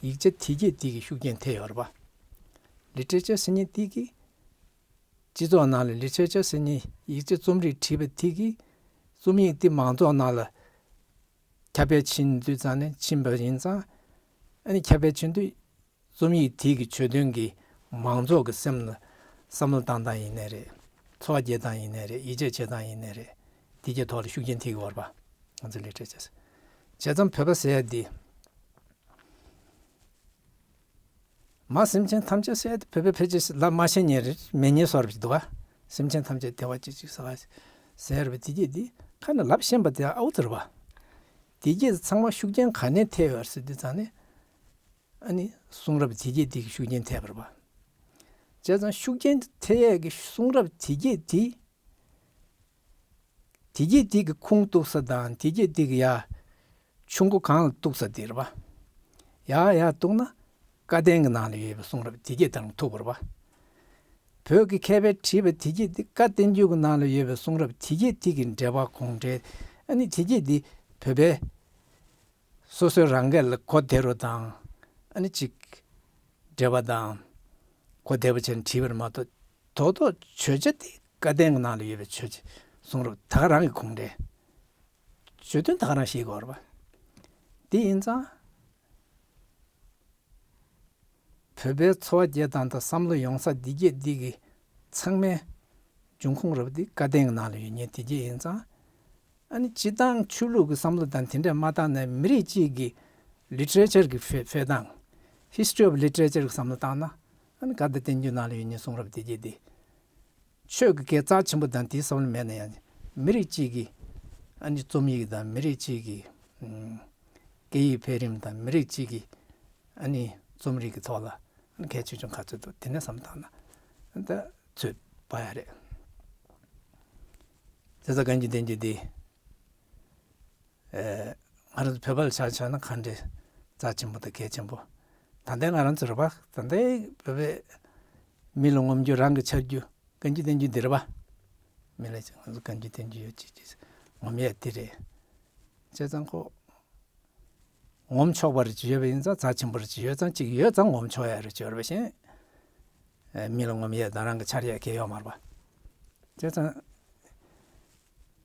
ཡིག་ཆ་དེ་གྱད་དེ་གིས་ཤུགས་རྐྱེན་ཐེབས་ཡོད་རེད་པ། ལི་ཊེ་རེ་ཅར་ཟེར་མཁན་དེ་གིས་སྤྱི་ཚོགས་ནང་ལ་ལི་ཊེ་རེ་ཅར་ཟེར་མཁན་ཡིག་ཆ་རྩོམ་རིག་བྲིས་པ་དེ་གིས་རྩོམ་ཡིག་དེ་མང་ཚོགས་ནང་ལ་ཁྱབ་སྤེལ་ཕྱིན་དུས་ཙང་ནས་ཕྱིན་པ་ཡིན་ཙང་། ཨ་ནི་ཁྱབ་སྤེལ་ཕྱིན་དུས་རྩོམ་ཡིག་དེ་གི་བརྗོད་དོན་གྱིས་མང་ཚོགས་ཀྱི་སེམས་ལ་བསམ་བློ་བཏང་སྟངས་ཡིན་ནའི་རེད། འཚོ་བ་སྐྱེལ་སྟངས་ཡིན་ནའི་རེད། ཡིད་ཆེས་བྱེད་སྟངས་ཡིན་ནའི་རེད། དེ་གྱད་ཐོག་ལ་ཤུགས་རྐྱེན་ཐེབས་ཀྱི་ཡོད་རེད་པ། ང་ཚོ་ལི་ཊེ་རེ་ཅར་བྱས་ཙང་བོད་པ་ཟེར་ཡ་དེ། མ་སེམས་ཅན་ཐམས་ཅད་ཟེར་ཡ་དེ་བོད་པས་ཕལ་ཆེར་ལབ་མ་ཤེས་མཁན་རེད། མེད་མཁན་བཟོ་འདྲ་ཞིག་འདུག་ག་སེམས་ཅན་ཐམས་ཅད་བདེ་བ་ཅན་ཅིག་ཟེར་བ་ཟེར་བ་དེ་གྱད་དེ་ཁ་ནས་ལབ་ཤེས་པ་དེ་ཨའུ་ཙི་རེད་པ། དེ་གྱད་ཚང་མ་ཤུགས་རྐྱེན་ག་ནས་ཐེབས་ཡོད་ཟེར་དུས་ཙང་ནས། ཨ་ནི་གསུང་རབ་དེ་གྱད་དེ་གིས་ཤུགས་རྐྱེན་ཐེབས་པ་རེད་པ། བྱས་ཙང་ཤུགས་རྐྱེན་ཐེབས་ཡས་ཀྱི་གསུང་རབ་དེ་གྱད་དེ། དེ་གྱད་དེ་གི་ཁུངས་གཏུགས་ས་དང་དེ་གྱད་དེ་གི་ཡར་ཆུ་མགོ་གང་ལ་གཏུགས་ས་དེ་རེད་པ། ཡར་ཡར་གཏུགས་ན་བཀའ་བསྟན་གྱི་ནང་ལ་ཡོད་པའི་གསུང་རབ་དེ་གྱད་དང་ཐུག་པ་རེད་པ། བོད་ཀྱི་མཁས་པས་བྲིས་པ་དེ་གྱད་དེ་བཀའ་བསྟན་འགྱུར་གྱི་ནང་ལ་ཡོད་པའི་གསུང་རབ་དེ་གྱད་དེ་གི་འགྲེལ་པ་དགོངས་འགྲེལ། ཨ་ནི་དེ་གྱད་དེ་བོད་པའི་སོ་སོའི་རང་སྐད་ལ་གོ་བདེ་རུ་དང་། ཨ་ནི་ཅིག་འགྲེལ་པ་དང་གོ་བདེ་པོ་བྱས་ནས་བྲིས་པ་རེད་མ་གཏོགས། རྡོག་རྡོག་བརྗོད་བྱ་དེ་བཀའ་བསྟན་གྱི་ནང་ལ་ཡོད་པའི་བརྗོད་བྱ་གསུང་རབ་ད་ག་རང་གི་དགོངས་འགྲེལ། བརྗོད་དོན་ད་ག་རང་ཤེས་དགོས་རེད་པ། དེ་ཡིན་ཙང་། བོད་པའི་འཚོ་བ་སྐྱེལ་སྟངས་དང་བསམ་བློ་ཡོང་ས་འདི་གྱད་འདི་གི་ཚང་མའི་འབྱུང་ཁུངས་རབ་འདི་བཀའ་བསྟན་གྱི་ནང་ལ་ཡོད་མཁན་དེ་གྱད་ཡིན་ཙང་། ཨ་ནི་སྤྱི་བཏང་ཆོས་ལུགས་ཀྱི་བསམ་བློ་དང་དེ་འདྲ་མ་བཏང་ནས་མི་རིགས་གཅིག་གི་ལི་ཊེ་རེ་ཅར་གྱི་འཕེལ་འཕེལ་སྟངས། History of Literature གྱི་བསམ་བློ་བཏང་ན། ཨ་ནི་བཀའ་བསྟན་བསྟན་འགྱུར་ནང་ལ་ཡོད་མཁན་གསུང་རབ་དེ་གྱད་འདི། ཆོས་ཀྱི་སྐད་རྩ་ཆེན་པོ་དང་དེའི་བསམ་བློ་མེད་ན་ཡང་། མི་རིགས་གཅིག་གི་ཨ་ནི་རྩོམ་ཡིག་དང་མི་རིགས་གཅིག་གི་ཨམ་སྐད་ཡིག་འཕེལ་རིམ་དང་མི་རིགས་གཅིག་གི་ཨ་ནི་རྩོམ་རིག་གི་ཐོག་ལ་ཨ་ནི་གལ་ཆེ་ཆུང་ག་ཚོད་འདུག་དེ་ནས་བསམ་བློ་བཏང་ན་ད་ཚོད་དཔག་ཡ་རེད། དེ་ཚོ་བཀའ་འགྱུར་བསྟན་འགྱུར་འདི། ཨེ། ང་རང་ཚོ་བོད་པ་ལ་ཆ་བཞག་ན་ག་འདྲའི་རྩ་ཆེན་པོ་དང་གལ་ཆེན་པོ། ད་ལྟའི་ང་རང་ཚོ་རེད་པ། ད་ལྟའི་བོད་པའི་མི་ལ་ངོམ་རྒྱུ་རང་གི་ཆགས་རྒྱུ་བཀའ་འགྱུར་བསྟན་འགྱུར་འདི་རེད་པ། མི་ལ་ང་ཚོ་བཀའ་འགྱུར་བསྟན་འགྱུར་ཡོད་ཅེས་ཅེས་ངོམ་ཡས་འདི་རེད། བྱས་ཙང་ཁོ་ངོམ་ཆོག་པ་རེ་ཅིག་ཡོད་པ་ཡིན་ཙང་རྩ་ཆེན་པོ་རེ་ཅིག་ཡོད་ཙང་ཅིག་ཡོད་ཙང་ངོམ་ཆོག་ཡ་རེ་ཅིག་ཡོད་རེད་པ་བཞིན། ཨེ། མི་ལ་ངོམ་ཡས་དང་རང་གི་འཆར་ཡས་གལ་ཡོད་མ་རེད་པ། བྱས་ཙང་།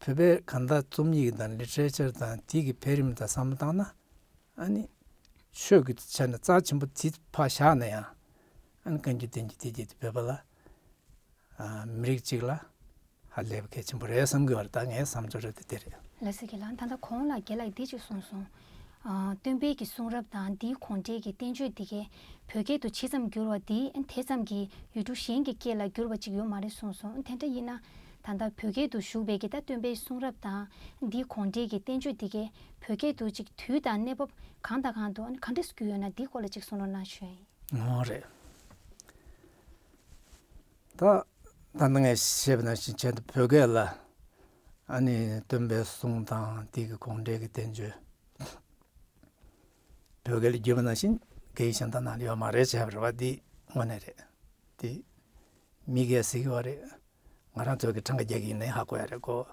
བོད་པའི་གང་ལྟར་རྩོམ་ཡིག་དང་ལི་ཊེ་རེ་ཅར་དང་དེ་གི་འཕེལ་རིམ་དང་བསམ་བློ་བཏང་ན། ཨ་ནི། ཆོས་ཀྱི་ཆ་ནས་རྩ་ཆེན་པོ་དེ་ཕར་བཞག་ན་ཡང་། ཨ་ནི་བཀའ་འགྱུར་བསྟན་འགྱུར་དེ་གྱད་དེ་བོད་པ་ལ། ཨ། མི་རིགས་གཅིག་ལ་ཧ་ལས་པ་གལ་ཆེན་པོ་རེད་བསམ་གྱི་ཡོད་རེད། ད་ངའི་བསམ་ཚུལ་རེད་དེ་དེ་རེད། ལགས་སོ་རྒན་ལགས། ད་ལྟ་གོང་ལ་རྒན་ལགས་འདི་ཅིག་གསུངས་སོང་། ཨ། སྟོན་པའི་གི་གསུང་རབ་དང་འདིའི་དགོངས་འགྲེལ་གྱི་བསྟན་བཅོས་འདི་གའི་བོད་སྐད་དུ་ཇི་ཙམ་བསྒྱུར་བ་འདི་དེ་ཙམ་གྱིས་ཡུལ་གྲུ་གཞན་གྱི་སྐད་ལ་བསྒྱུར་བ་ཅིག་ཡོད་མ་རེད་གསུངས་སོང་། དེ་འདྲ་ཡིན་ན་ད་ལྟ་བོད་སྐད་དུ་བཞུགས་པའི་གི་ད་སྟོན་པའི་གསུང་རབ་དང་འདིའི་དགོངས་འགྲེལ་གྱི་བསྟན་བཅོས་འདི་གའི་བོད་སྐད་དུ་ཅིག་དུས་དང་གནས་བབ་གང་དང་གང་དུ་ག་འདྲས་བསྒྱུར་ཡོད་ན་འདིའི་སྐོར་ལ་ཅིག་གསུང་རོགས་གནང་ཞུ་ཡ་ཡིན། འོ་རེད། ད་ད་ནང་ངས་བཤད་པ་ནང་བཞིན་བྱས་ཏེ་བོད་སྐད་ལ་ཨ་ནི་སྟོན་པའི་གསུང་དང་དེ་གི་དགོངས་འགྲེལ་གྱི་བསྟན་བཅོས་བོད་སྐད་ལ་བསྒྱུར་བ་ནང་བཞིན་སྐད་ཡིག་གཞན་དག་ནང་ལ་ཡོད་མ་རེད་བྱས་པ་རེད་པ། འདི་དངོས་གནས་རེད། དེ་མི་སྒེར་ཟེར་གྱི་ཡོད་རེད། ང་རང་ཚོ་གི་གྲངས་ཀ་རྒྱག་གི་ཡིན་ནའི་ཧ་གོ་ཡ་རེད་གོ།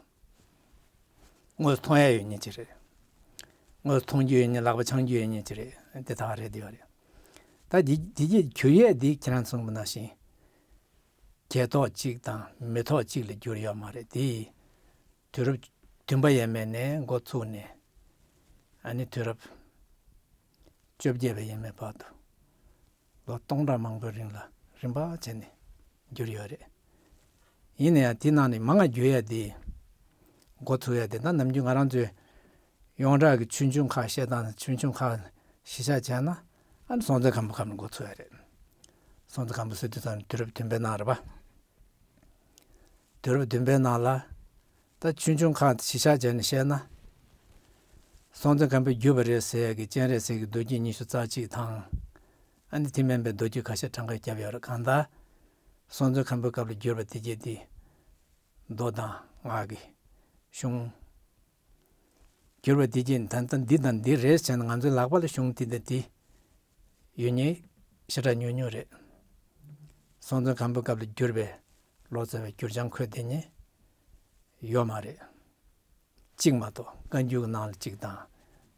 དངོས་སུ་མཐོང་ཡ་ཡོད་མཁན་ཅིག་རེད། དངོས་སུ་མཐོང་རྒྱུ་ཡོད་མཁན་ལག་པ་འཆང་རྒྱུ་ཡོད་མཁན་ཅིག་རེད། དེ་ད་ག་རེད་དེ་ཡོད་རེད། ད་དེ་དེ་གྱད་བསྒྱུར་ཡས་དེ་ཁྱེད་རང་གསུངས་པ་ནང་བཞིན་རྒྱལ་ཐོག་གཅིག་དང་མི་ཐོག་གཅིག་ལ་བསྒྱུར་ཡོད་མ་རེད་དེ། དུས་རབས་བདུན་པ་ཡས་མས་ནས་འགོ་ཚུགས་ནས་ཨ་ནི་དུས་རབས་བཅོ་བརྒྱད་པ་ཡས་མས་བར་དུ་ལོ་སྟོང་ཕྲག་མང་པོའི་རིང་ལ་རིམ་པ་བྱས་ནས་བསྒྱུར་ཡོད་རེད། ཡིན་ན་ཡང་དེ་ནང་ནས་མང་ང་བསྒྱུར་ཡ་དེ་འགོ་ཚུགས་ཡ་དེ་ད་ནམ་རྒྱུན་ང་རང་ཚོའི་ཡོངས་གྲགས་ཀྱི་ཆོས་འབྱུང་ཁག་བཤད་སྟངས་ཆོས་འབྱུང་ཁག་གཞི་བཞག་བྱས་ན་ཨ་ནི་སྲོང་བཙན་སྒམ་པོའི་སྐབས་ནས་འགོ་ཚུགས་ཡ་རེད། སྲོང་བཙན་སྒམ་པོ་ཟེར་དུས་ཙམ་དུས་རབས་བདུན་པའི་ནང་རེད་པ། དུས་རབས་བདུན་པའི་ནང་ལ་ད་ཆོས་འབྱུང་ཁག་གཞི་བཞག་བྱས་ནས་བཤད་ན། སྲོང་བཙན་སྒམ་པོས་བསྒྱུར་བ་རེད་ཟེར་ཡག་གི་སྤྱན་རས་གཟིགས་ཀྱི་མདོ་རྒྱུད་ཉི་ཤུ་རྩ་གཅིག་དང་། ཨ་ནི་དེ་མིན་པའི་མདོ་རྒྱུད་ཁ་ཤས་གྲངས་ཀ་བརྒྱབ་ཡོད་རེད། གང་ལྟར་སྲོང་བཙན་སྒམ་པོའི་སྐབས་ལ་བསྒྱུར་བ་དེ་གྱད་དེ་མདོ་དང་སྔགས་ཀྱི་གཞུང་། བསྒྱུར་བ་དེ་གྱད་ད་ལྟ་འདི་དང་འདི་རེད་ཟེར་ནས་ང་ཚོའི་ལག་པ་ལ་གཞུང་དེ་དང་དེ་ཡོད་མཁན་ཞེ་དྲག་ཉུང་ཉུང་རེད། སྲོང་བཙན་སྒམ་པོའི་སྐབས་ལ་བསྒྱུར་བའི་ལོ་ཙཱ་བའི་འགྱུར་བྱང་འཁོད་བསྡད་མཁན་ཡོད་མ་རེད། གཅིག་མ་གཏོགས། བཀའ་འགྱུར་གྱི་ནང་ལ་གཅིག་དང་།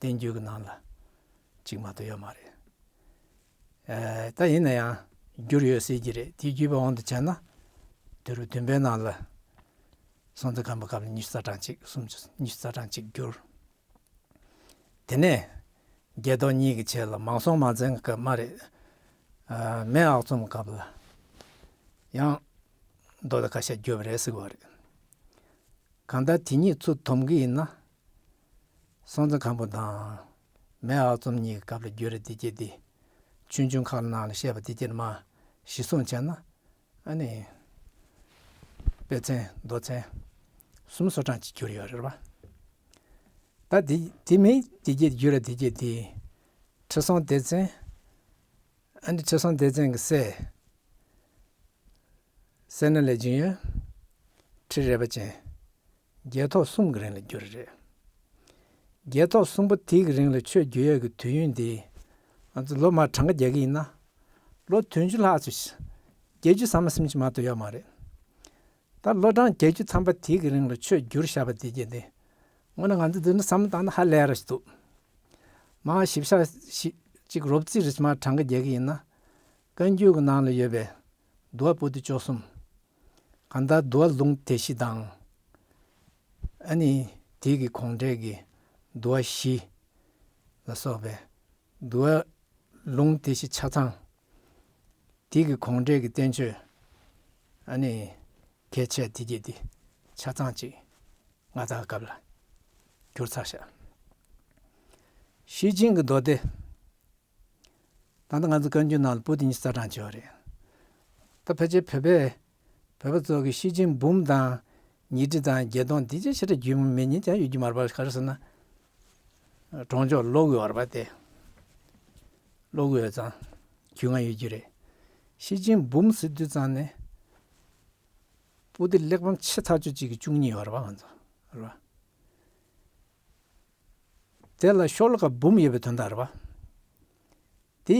བསྟན་འགྱུར་གྱི་ནང་ལ་གཅིག་མ་གཏོགས་ཡོད་མ་རེད། ཨེ། ད་ཡིན་ན་ཡང་བསྒྱུར་ཡོད་སྲིད་ཀྱི་རེད། དེ་བརྒྱུད་པའི་དབང་དུ་བྱས་ན། དུས་རབས་བདུན་པའི་ནང་ལ་སྲོང་བཙན་སྒམ་པོའི་སྐབས་ལ་ཉི་ཤུ་རྩ་གྲངས་གཅིག་སུམ་ཅུ། ཉི་ཤུ་རྩ་གྲངས་གཅིག་བསྒྱུར། དེ་ནས་རྒྱལ་ཐོག་གཉིས་ཀྱི་ཆེད་ལ་མང་སྲོང་མང་བཙན་གྱི་སྐབས་མ་རེད། ཨ། མེས་ཨག་ཚོམ་སྐབས་ལ་ཡང་མདོ་དེ་ཁ་ཤས་བསྒྱུར་བ་རེད་ཟེར་གྱི་ཡོད་རེད། གང་ལྟར་དེ་གཉིས་ཚུར་བསྡོམས་ཀྱི་ཡིན་ན། སྲོང་བཙན་སྒམ་པོ་དང་མེས་ཨག་ཚོམ་གཉིས་ཀྱི་སྐབས་ལ་བསྒྱུར་བ་དེ་གྱད་དེ། ཆོས་འབྱུང་ཁག་ནང་ལ་བཤད་པ་དེ་གྱད་མར་གཞི་བཟུང་བྱས་ན། ཨ་ནི་དཔེ་ཚན་མདོ་ཚན་སུམ་ཅུ་སོ་གྲངས་ཅིག་བསྒྱུར་ཡོད་རེད་པ། ད་དེ་དེ་མིན་དེ་གྱད་བསྒྱུར་བ་དེ་གྱད་དེ། ཁྲི་སྲོང་ལྡེ་བཙན། ཨ་ནི་ཁྲི་སྲོང་ལྡེ་བཙན་གྱི་སྲས། སད་ན་ལས་སྦྱིན་ཡོན། ཁྲི་རལ་པ་ཅན། རྒྱལ་ཐོག་གསུམ་གྱི་རིང་ལ་བསྒྱུར་རེད། རྒྱལ་ཐོག་གསུམ་པོ་དེ་གི་རིང་ལ་ཆོས་བསྒྱུར་ཡག་གི་དུས་ཡུན་དེ། ང་ཚོ་ལོ་མར་གྲངས་ཀ་རྒྱག་གི་ཡིན་ན། ལོ་བདུན་ཅུ་ལྷག་ཙམ་ཞིག་བརྒྱད་ཅུ་ཟ་མ་ཟིན་ཅིག་མ་གཏོགས་ཡོད་མ་རེད། ད་ལོ་གྲངས་བརྒྱད་ཅུ་ཐམ་པ་དེ་གི་རིང་ལ་ཆོས་བསྒྱུར་བཞག་པ་དེ་གྱད་དེ། དངོས་གནས་ང་ཚོ་འདི་ནས་བསམ་བློ་བཏང་ན་ཧ་ལས་ར་ཞིག་འདུག་མར་ཞིབ་ཆ་ཞིག་ཅིག་རོབ་ཙམ་རེ་མར་གྲངས་ཀ་རྒྱག་གི་ཡིན་ན། བཀའ་འགྱུར་གྱི་ནང་ལ་ཡོད་པའི་འདུལ་བ་པོ་ཏི་བཅུ་གསུམ། གང་ལྟར་འདུལ་བ་ལུང་སྡེ་བཞི་དང་། ཨ་ནི་དེ་གི་གོང་འགྲས་ཀྱི་འདུལ་བ་བཞི་ལ་སོགས་པའི་འདུལ་བ་ལུང་སྡེ་བཞི་ཆ་ཚང་། དེ་གི་གོང་འགྲས་ཀྱི་བསྟན་བཅོས་ཨ་ནི་གལ་ཆེ་དེ་གྱད་དེ་ཆ་ཚང་ཅིག་མངའ་བདག་སྐབས་ལ་བསྒྱུར་ཚར་ཤག་ཤེར་ཕྱིན་གྱི་མདོ་སྡེ། ད་ལྟ་ང་ཚོ་བཀའ་འགྱུར་ནང་ལ་པོ་ཏི་ཉི་ཤུ་རྩ་གྲངས་ཅིག་ཡོད་རེད། ད་ཕལ་ཆེར་བོད་པས་བོད་པ་ཚོ་གིས་ཤེར་ཕྱིན་འབུམ་དང་ཉི་ཁྲི་དང་བརྒྱད་སྟོང་འདི་ཅིག་ཞེ་དྲག་རྒྱུས་མེད་མཁན་ཅང་ཡོད་ཀྱི་མ་རེད་པ། ག་རེ་ཟེར་ན། གྲོང་ཆོག་ཀློག་གི་ཡོད་རེད་པ་དེ། ཀློག་གི་ཡོད་ཙང་རྒྱུས་མངའ་ཡོད་ཀྱི་རེད། ཤེར་ཕྱིན་འབུམ་ཟེར་དུས་ཙང་ནས་པོ་ཏི་གླེགས་བམ་ཆེ་ཐག་ཆོད་ཅིག་གི་བཅུ་གཉིས་ཡོད་རེད་པ། ང་ཚོ་རེད་པ། དེ་ལ་ཤོ་ལོ་ཀ་འབུམ་ཡོད་པའི་དོན་དག་རེད་པ། དེ་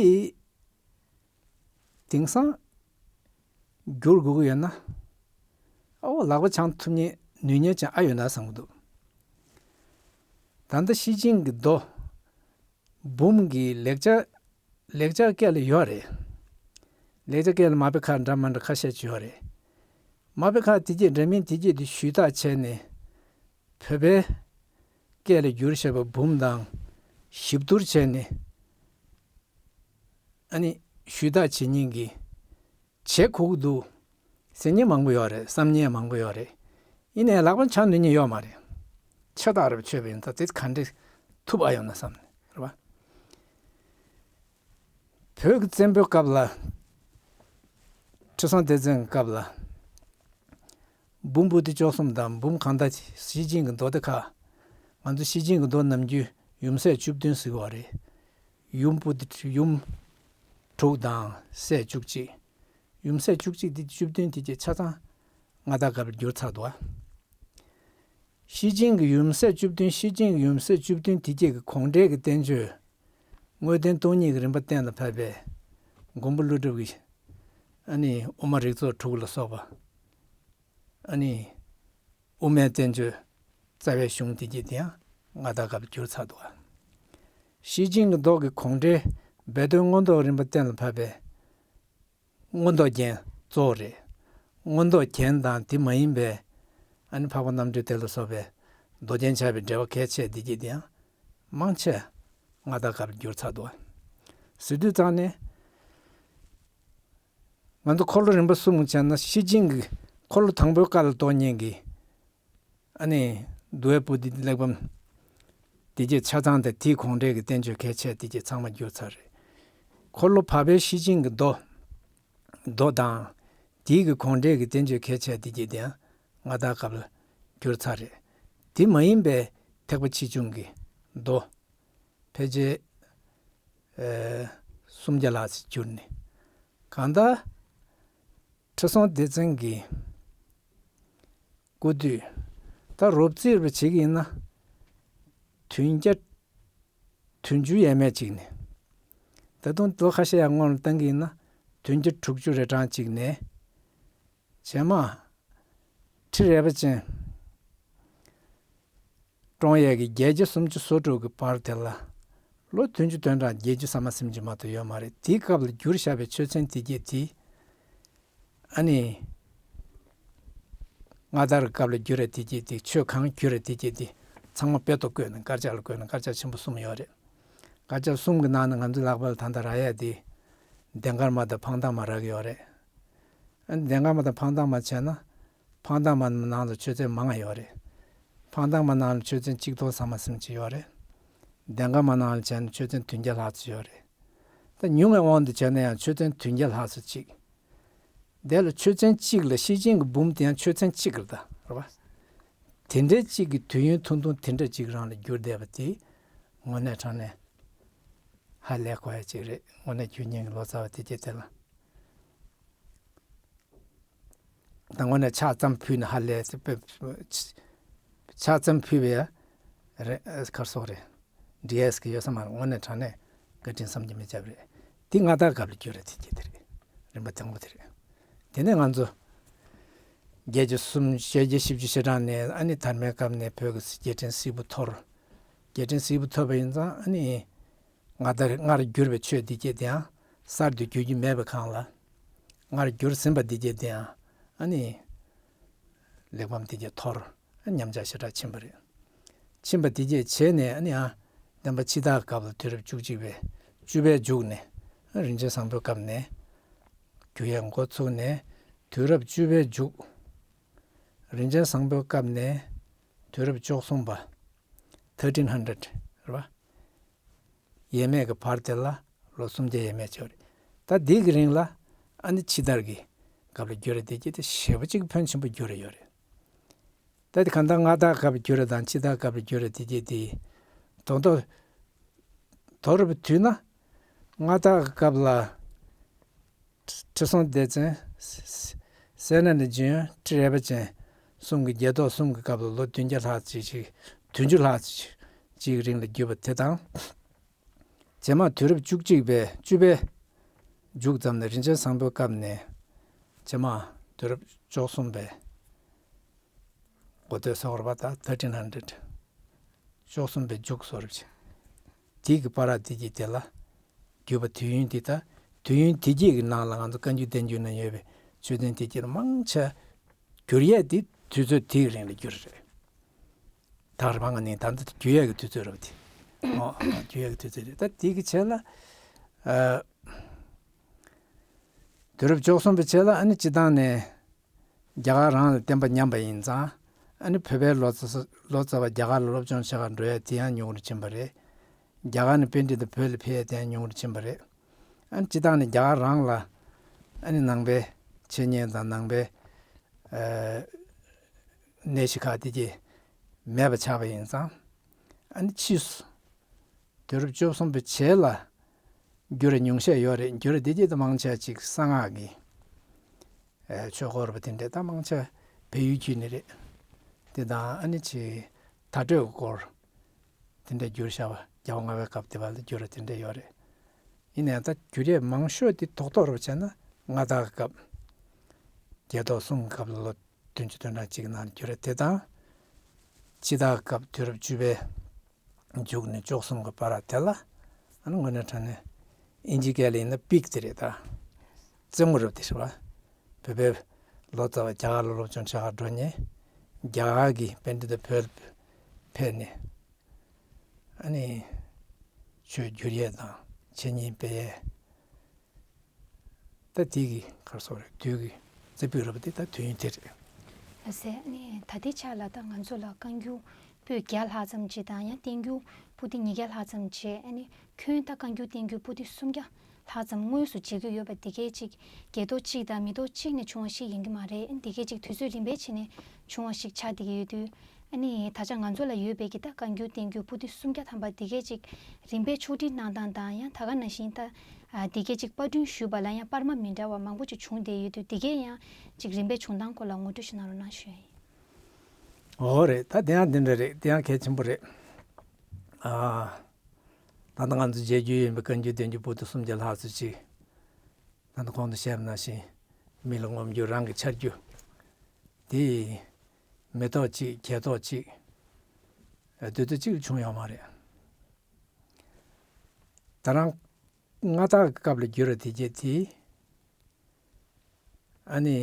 དེང་སང་བསྒྱུར་དགོས་ཀྱི་ཡོད་ན། ཨ་འོ་ལག་པ་འཆང་ཐུབ་མཁན་ནུས་མཁན་ཅང་ཨ་ཡོད་ན་བསམ་གྱི་འདུག་ད་ལྟ་ཤེར་ཕྱིན་གྱི་མདོ་འབུམ་གྱི་ལེགས་སྦྱར། ལེགས་སྦྱར་སྐད་ལ་ཡོད་རེད། ལེགས་སྦྱར་སྐད་ལ་མ་དཔེ་ཁག་འདྲ་མི་འདྲ་ཁ་ཤས་ཅིག་ཡོད་རེད། མ་དཔེ་ཁག་དེ་གྱད་འདྲ་མིན་དེ་གྱད་དེ་ཞུས་དག་བྱས་ནས། བོད་པའི་སྐད་ལ་བསྒྱུར་བཞག་པའི་འབུམ་དང་ཞིབ་བསྡུར་བྱས་ནས། ཨ་ནི་ཞུས་དག་བྱེད་མཁན་གྱི་བྱེད་དགོས་ཀྱི་འདུག་ཟེར་མཁན་མང་པོ་ཡོད་རེད། བསམ་མཁན་མང་པོ་ཡོད་རེད། ཡིན་ནའི་ལག་པ་འཆང་ནུས་མཁན་ཡོད་མ་རེད། ཆེ་ཐག་རེད་པ། ཆོས་པ་ཡིན་ཙང་དེ་ག་འདྲས་ཐུབ་ཨ་ཡོང་ན་བསམ་ནས་རེད་པ། བོད་ཀྱི་བཙན་པོའི་སྐབས་ལ། ཁྲི་སྲོང་ལྡེ་བཙན་གྱི་སྐབས་ལ། འབུམ་པོ་ཏི་བཅུ་གསུམ་དང་འབུམ་གང་དག་ཤེར་ཕྱིན་གྱི་མདོ་སྡེ་ཁག་ང་ཚོ་ཤེར་ཕྱིན་གྱི་མདོ་ནམ་རྒྱུན་ཡུམ་སྲས་བཅུ་བདུན་ཟེར་གྱི་ཡོད་རེད། ཡུམ་པོ་ཏི་ཡུམ་དྲུག་དང་སྲས་བཅུ་གཅིག་ཡུམ་སྲས་བཅུ་གཅིག་དེ་བཅུ་བདུན་དེ་གྱད་ཆ་ཚང་མངའ་བདག་སྐབས་ལ་བསྒྱུར་ཚར་འདུག་པ། ཤེར་ཕྱིན་གྱི་ཡུམ་སྲས་བཅུ་བདུན། ཤེར་ཕྱིན་གྱི་ཡུམ་སྲས་བཅུ་བདུན་དེ་གྱད་ཀྱི་གོང་འགྲས་ཀྱི་བསྟན་བཅོས། དངོས་བསྟན་སྟོང་ཉིད་ཀྱི་རིམ་པ་གཏན་ལ་ཕབ་པའི་མགོན་པོ་ཀླུ་སྒྲུབ་ཀྱི་ཨ་ནི་དབུ་མ་རིགས་ཚོགས་དྲུག་ལ་སོགས་པ། ཨ་ནི་དབུ་མའི་བསྟན་བཅོས་རྩ་བའི་གཞུང་དེ་གྱད་དེ་ཡང་མངའ་བདག་སྐབས་ལ་བསྒྱུར་ཚར་འདུག་པ། ཤེར་ཕྱིན་གྱི་མདོ་གི་གོང་འགྲས་སྦས་དོན་མངོན་རྟོགས་རིམ་པ་གཏན་ལ་ཕབ་པའི་མངོན་རྟོགས་རྒྱན་གཙོ་བོ་རེད། མངོན་རྟོགས་རྒྱན་དང་དེ་མ་ཡིན་པའི་ཨ་ནི་འཕགས་པ་རྣམ་འཕྲུལ་དེ་ལ་སོགས་པའི་མདོ་རྒྱན་ཆགས་པའི་འགྲེལ་པ་གལ་ཆེ་དེ་གྱད་དེ་ཡང་མང་ཆེ་མངའ་བདག་སྐབས་ལ་བསྒྱུར་ཚར་འདུག་པ། ཟེར་དུས་ཙང་ནས། ང་ཚོ་འཁོར་ལོ་རིམ་པ་གསུམ་བྱས་ན་ཤེར་ཕྱིན་གྱི་འཁོར་ལོ་དང་པོའི་བཀའ་ལ་གཏོགས་མཁན་གྱི་ཨ་ནི་འདུལ་བའི་པོ་ཏི་གླེགས་བམ་དེ་གྱད་ཆ་ཚང་དང་དེའི་གོང་འགྲས་ཀྱི་བསྟན་བཅོས་གལ་ཆེ་དེ་གྱད་ཚང་མ་བསྒྱུར་ཚར་རེད། འཁོར་ལོ་བར་པའི་ཤེར་ཕྱིན་གྱི་མདོ། མདོ་དང་། དེའི་གི་གོང་འགྲས་ཀྱི་བསྟན་བཅོས་གལ་ཆེ་དེ་གྱད་དེ་ཡང་མངའ་བདག་སྐབས་ལ་བསྒྱུར་ཚར་རེད། དེ་མ་ཡིན་པའི་ཐེག་པ་ཆེ་ཆུང་གི་ མདོ་ཕལ་ཆེར་ཨེ་སུམ་བརྒྱ་ལྷག་ཙམ་བསྒྱུར་ནས། གང་ལྟར་ཁྲི་སྲོང་ལྡེ་བཙན་གྱི་སྐུ་དུས། ད་རོབ་རྩིས་རུ་བྱེད་ཀྱི་ཡིན་ན་བདུན་བརྒྱ་བདུན་ཅུ་ཡས་མས་ཅིག་ནས། ད་དུང་ལོ་ཁ་ཤས་ཡང་སྔོན་ལ་བཏང་གི་ཡིན་ན་བདུན་བརྒྱ་དྲུག་ཅུ་རེ་གྲངས་ཅིག་ནས། བྱས་མ། ཁྲི་རལ་པ་ཅན་བཀྲོངས་ཡས་ཀྱི་བརྒྱད་བརྒྱ་སུམ་ཅུ་སོ་དྲུག་གི་བར་དེ་ལ་ལོ་བདུན་ཅུ་དོན་གྲངས་བརྒྱད་ཅུ་ཟ་མ་ཟིན་གྱི་མ་གཏོགས་ཡོད་མ་རེད། དེའི་སྐབས་ལ་བསྒྱུར་བཞག་པའི་ཆོས་ཚན་དེ་གྱད་དེ། ཨ་ནི། མངའ་བདག་གི་སྐབས་ལ་བསྒྱུར་ར་དེ་གྱད་དེ། ཆོས་གང་བསྒྱུར་ར་དེ་གྱད་དེ། ཚང་མ་དཔེ་ཐོ་བཀོད་ནས་དཀར་ཆག་ལ་བཀོད་ནས། དཀར་ཆག་ཆེན་པོ་གསུམ་ཡོད་རེད། དཀར་ཆག་གསུམ་གྱི་ནང་ནས་ང་ཚོའི་ལག་པ་ལ་ད་ལྟ་རག་ཡ་དེ་ལྡན་དཀར་མ་དང་འཕང་ཐང་མ་རག་ཡོད་རེད། ཨ་ནི་ལྡན་དཀར་མ་དང་འཕང་ཐང་མ་བྱས་ན། འཕང་ཐང་མ་ནང་ལ་ཆོས་ཚན་མང་ང་ཡོད་རེད། འཕང་ཐང་མ་ནང་ལ་ཆོས་ཚན་གཅིག་སྟོང་ཟ་མ་ཟིན་གྱི་ཡོད་རེད། ལྡན་དཀར་མ་ནང་ལ་བྱས་ན་ཆོས་ཚན་བདུན་བརྒྱ་ལྷག་ཙམ་ཡོད་རེད། ད་ཉུང་བའི་དབང་དུ་བྱས་ན་ཡང་ཆོས་ཚན་བདུན་བརྒྱ་ལྷག་ཙམ་ཅིག་དེ་ལ་ཆོས་ཚན་གཅིག་ལ་ཤེར་ཕྱིན་གྱི་འབུམ་དེ་ཡང་ཆོས་ཚན་གཅིག་རེད་ད། རེད་པ། དེ་འདྲའི་གཅིག་གི་དུས་ཡུན་ཐུང་ཐུང་དེ་འདྲ་གཅིག་རང་ལ་བསྒྱུར་བསྡད་པ་དེ་དངོས་གནས་དྲང་གནས་ཧ་ལས་དགོས་ཡ་གཅིག་རེད། དངོས་གནས་རྒྱུ་རྙིང་གི་ལོ་ཙཱ་བ་དེ་གྱད་དེ་ལ། ད་དངོས་གནས་ཕྱག་ཙམ་ཕུལ་ནས་ཧ་ལས་ཕྱག་ཙམ་ཕུལ་བའི་རེད། གར་སོགས་རེད། འབྲི་ཡས་ཀྱི་ཡོད་ས་མ་རེད། དངོས་གནས་དྲང་གནས་བཀའ་དྲིན་བསམ་གྱིས་མི་ཁྱབ་རེད། དེ་མངའ་བདག་སྐབས་ལ་བསྒྱུར་ར་དེ་གྱད་དེ་རེད། རིམ་པ་དང་པོ་དེ་རེད། དེ་ནས་ང་ཚོ་བརྒྱད་བརྒྱ་སུམ་ཞལ་བརྒྱ་བཞི་བཅུ་ཞེ་གྲངས་ནས། ཨ་ནི་དར་མའི་སྐབས་ནས་བོད་ཀྱི་རྒྱལ་ཕྲན་སིལ་བུ་འཐོར། རྒྱལ་ཕྲན་སིལ་བུ་འཐོར་བ་ཡིན་ཙང་། ཨ་ནི་མངའ་བདག་སྔར་བསྒྱུར་བའི་ཆོས་འདི་གྱད་དེའང་གསར་དུ་བསྒྱུར་རྒྱུ་མེད་པའི་སྒང་ལ། སྔར་བསྒྱུར་ཟིན་པ་འདི་གྱད་དེའང་ཨ་ནི་གླེགས་བམ་འདི་གྱད་འཐོར། ཉམས་ཆག་ཞེ་དྲག་ཕྱིན་པ་རེད། ཕྱིན་པ་འདི་གྱད་བྱས་ནས། ཨ་ནི་ཨ་བསྟན་པ་ཕྱི་དར་སྐབས་ལ་དུས་རབས་བཅུ་གཅིག་པའི་བཅུ་པའི་མཇུག་ནས། རིན་ཆེན་བཟང་པོའི་སྐབས་ནས་བསྒྱུར་ཡས་འགོ་ཚུགས་ནས། དུས་རབས་བཅུ་པའི་མཇུག་རིན་ཆེན་བཟང་པོའི་སྐབས་ནས་དུས་རབས་བཅུ་གསུམ་པ། ཐར་ཊིན་ཧན་ཌེ་རེད་པ། ཡས་མས་ཀྱི་བར་དེ་ལ་ལོ་སུམ་བརྒྱ་ཡས་མས་ཅིག་ཡོད་རེད། ད་འདི་གི་རིང་ལ་ཨ་ནི་ཕྱི་དར་གྱི་སྐབས་ལ་བསྒྱུར་ར་དེ་གྱད་དེ་ཞེ་པོ་ཅིག་ཕོན་ཆེན་པོ་བསྒྱུར་ར་ཡོད་རེད། ད་དེ་གང་ལྟར་མངའ་བདག་སྐབས་ལ་བསྒྱུར་ར་དང་ཕྱི་དར་སྐབས་ལ་བསྒྱུར་ར་དེ་གྱད་དེ། དོན་དག་དོ་རུ་བ་དུས་ན། མངའ་བདག་གི་སྐབས་ལ་ཁྲི་སྲོང་ལྡེ་བཙན། སད་ན་རིན་ཆེན། ཁྲི་རལ་པ་ཅན་གསུམ་གྱི། རྒྱལ་ཐོག་གསུམ་གྱི་སྐབས་ལ་ལོ་བདུན་བརྒྱ་ལྷག་ཅིག་ཅིག་བདུན་ཅུ་ལྷག་ཅིག་ཅིག་རིང་ལ་བསྒྱུར་བ་དེ་དང་། རྗེས་མ་དུས་རབས་བཅུ་གཅིག་པའི་བཅུ་པའི་མཇུག་ཙམ་ནས། རིན་ཆེན་བཟང་པོའི་སྐབས་ནས་རྗེས་མ་དུས་རབས་བཅུ་གསུམ་པའི་འགོ་སྟོད་སོགས་རེད་པ། ད་ཐར་ཊིན་ཧན་ཌེ་བཅུ་གསུམ་པའི་མཇུག་སོགས་རེད། དེ་གི་བར་དེ་གྱད་དེ་ལ་བསྒྱུར་བ། དུས་ཡུན་དེ། ད་དུས་ཡུན་དེ་གྱད་ཀྱི་ནང་ལ་ང་ཚོ་བཀའ་འགྱུར་བསྟན་འགྱུར་ན་ཡོད་པའི་ཆོས་ཚན་དེ་གྱད་ལ་མང་ཆེ་བསྒྱུར་ཡས་དེ་དུས་ཚོད་དེའི་རིང་ལ་བསྒྱུར་རེད། ད་རེད་པ། ང་ནི་ད་ལྟ་བསྒྱུར་ཡས་ཀྱི་དུས་ཚོད་རེད་པ་དེ། ཨོ། བསྒྱུར་ཡས་ཀྱི་དུས་ཚོད་རེད། ད་དེ་གི་ཆེད་ལ་ཨ་དུས་རབས་བཅུ་གསུམ་པའི་ཆེད་ལ། ཨ་ནི་སྤྱིར་བཏང་ནས་རྒྱ་གར་རང་ལ་བསྟན་པ་ཉམས་པ་ཡིན་ཙང་། ཨ་ནི་བོད་པའི་ལོ་ཙཱ་ལོ་ཙཱ་བ་རྒྱ་གར་ལ་སློབ་སྦྱོང་བྱེད་གར་འགྲོ་ཡ་དེ་ཡང་ཉུང་རུ་ཕྱིན་པ་རེད། རྒྱ་གར་ནས་པཎྜི་ཏ་བོད་ལ་ཕེབས་ཡ་དེ་ཡང་ཉུང་རུ་ཕྱིན་པ་རེད། ཨ་ནི་སྤྱིར་བཏང་ནས་རྒྱ་གར་རང་ལ་ཨ་ནི་ནང་པའི་འཆད་ཉན་དང་ནང་པའི་ཨ་གནས་གཞི་ཁག་དེ་གྱད་མེད་པ་ཆགས་པ་ཡིན་ཙང་། ཨ་ནི་ཕྱིས་སུ་དུས་རབས་བཅུ་གསུམ་པའི་རྗེས་ལ་བསྒྱུར་བ་ཉུང་ཤས་ཡོད་རེད། བསྒྱུར་བ་དེ་གྱད་དེ་མང་ཆེ་ཅིག་གསང་སྔགས་ཀྱི་ཨེ་ཆོས་སྐོར་བ་དེ་འདྲ་ད་མང་ཆེ་བལ་ཡུལ་བརྒྱུད་ནས་རེད། དེ་དང་ཨ་ནི་ཅིག་དར་སྤྲོད་ཀྱི་སྐོར་དེ་འདྲ་བསྒྱུར་བཞག་པ། རྒྱལ་བ་ལྔ་པའི་སྐབས་དེ་བར་ལ་བསྒྱུར་བ་དེ་འདྲ་ཡོད་རེད། ཡིན་ནའང་ད་བསྒྱུར་ཡས་མང་ཤོས་དེ་རྡོག་རྡོག་རུ་བྱས་ན་མངའ་བདག་གི་སྐབས། རྒྱལ་ཐོག་གསུམ་གྱི་སྐབས་ལ་ལོ་བདུན་ཅུ་དོན་གྲངས་གཅིག་གི་ནང་ལ་བསྒྱུར་བ་དེ་དང་། ཕྱི་དར་སྐབས་དུས་རབས་བཅུ་པའི་མཇུག་ནས་བཅུ་གསུམ་གྱི་བར་དེ་ལ། ཨ་ནི་དངོས་གནས་དྲང་གནས་ཨིན་ཇི་སྐད་ལ་ཡིན་ན་པིག་དེ་རེད། ད་རྩེ་མོ་རེད་པ་དེ། རེད་པ། བོད་པའི་ལོ་ཙཱ་བ་རྒྱ་གར་ལ་སློབ་སྦྱོང་བྱེད་གར་འགྲོ་མཁན། རྒྱ་གར་གྱི་པཎྜི་ཏ་བོད་ལ་ཕེབས་ནས་ཨ་ནི་ཆོས་བསྒྱུར་ཡས་དང་འཆད་ཉན་སྤེལ་ཡས། ད་དེ་གི་གར་སོགས་རེད། དུས་ཀྱི་རྩེ་ཕུད་རེད་པ་དེ། ད་དུས་ཡུན་དེ་རེད། ལགས་སེ། ཨ་ནི་ད་ལྟའི་ཆ་ལ་ད་ང་ཚོ་ལ་བཀའ་འགྱུར་པོད་བརྒྱ་ལྷག་ཙམ་ཅིག་དང་། ཡང་བསྟན་འགྱུར་པོ་ཏི་ཉིས་བརྒྱ་ལྷག་ཙམ་ཅིག་ཨ་ནི་ཁྱོན་ད་བཀའ་འགྱུར་བསྟན་འགྱུར་པོ་ཏི་སུམ་བརྒྱ་ལྷག་ཙམ་དངོས་སུ་མཇལ་རྒྱུ་ཡོད་པ་དེ་གའི་ཅིག་རྒྱལ་ཐོག་གཅིག་དང་མི་ཐོག་གཅིག་ནས་བྱུང་བ་ཞིག་ཡིན་གྱི་མ་རེད། ཨ་ནི་དེ་གའི་ཅིག་དུས་ཚོད་རིམ་པས་བྱས་ནས་བྱུང་བ་ཞིག་ཆགས་བསྡད་ཀྱི་ཡོད་དུས། ཨ་ནི་ད་ཆ་ང་ཚོ་ལ་ཡོད་པའི་གི་ད་བཀའ་འགྱུར་བསྟན་འགྱུར་པོ་ཏི་སུམ་བརྒྱ་ཐམ་པ་འདི་གས་ཅིག་རིམ་པས་ཕྱོགས་སྒྲིག་གནང་སྟངས་དང་། ཡང་ད་ག་ནང་བཞིན་ད་ཨ་འདི་གས་ཅིག་པར་སྐྲུན་ཞུས་པ་ལ་ཡང་པར་མ་མི་འདྲ་བ་མང་པོ་ཅིག་བྱུང་བསྡད་ཡོད་དུས། འདི་གས་ཡང་ཅིག་རིམ་པས་བྱུང་སྟངས་སྐོར་ལ་ངོ་སྤྲོད་ཞིག་གནང་རོགས་གནང་ཞུ་ཡ་ཡིན། འོ་རེད། ད་དེ་ཡང་འདི་འདྲ་རེད། དེ་ཡང་གལ་ཆེན་པོ་རེད། ཨ། ད་ལྟ་ང་ཚོ་མཇལ་རྒྱུ་ཡིན་པའི་བཀའ་འགྱུར་བསྟན་འགྱུར་པོ་ཏི་སུམ་བརྒྱ་ལྷག་ཙམ་ཅིག་ད་ལྟ་གོང་དུ་བཤད་པ་ནང་བཞིན་མི་ལ་ངོམ་རྒྱུ་རང་གི་འཆར་རྒྱུ་དེ་མི་ཐོག་ཅིག་གྱད་ཐོག་ཅིག་དུས་ཚོད་ཅིག་ལ་བྱུང་ཡོད་མ་རེད། ད་རང་མངའ་བདག་གི་སྐབས་ལ་བསྒྱུར་བ་དེ་རྗེས་དེ་ཨ་ནི།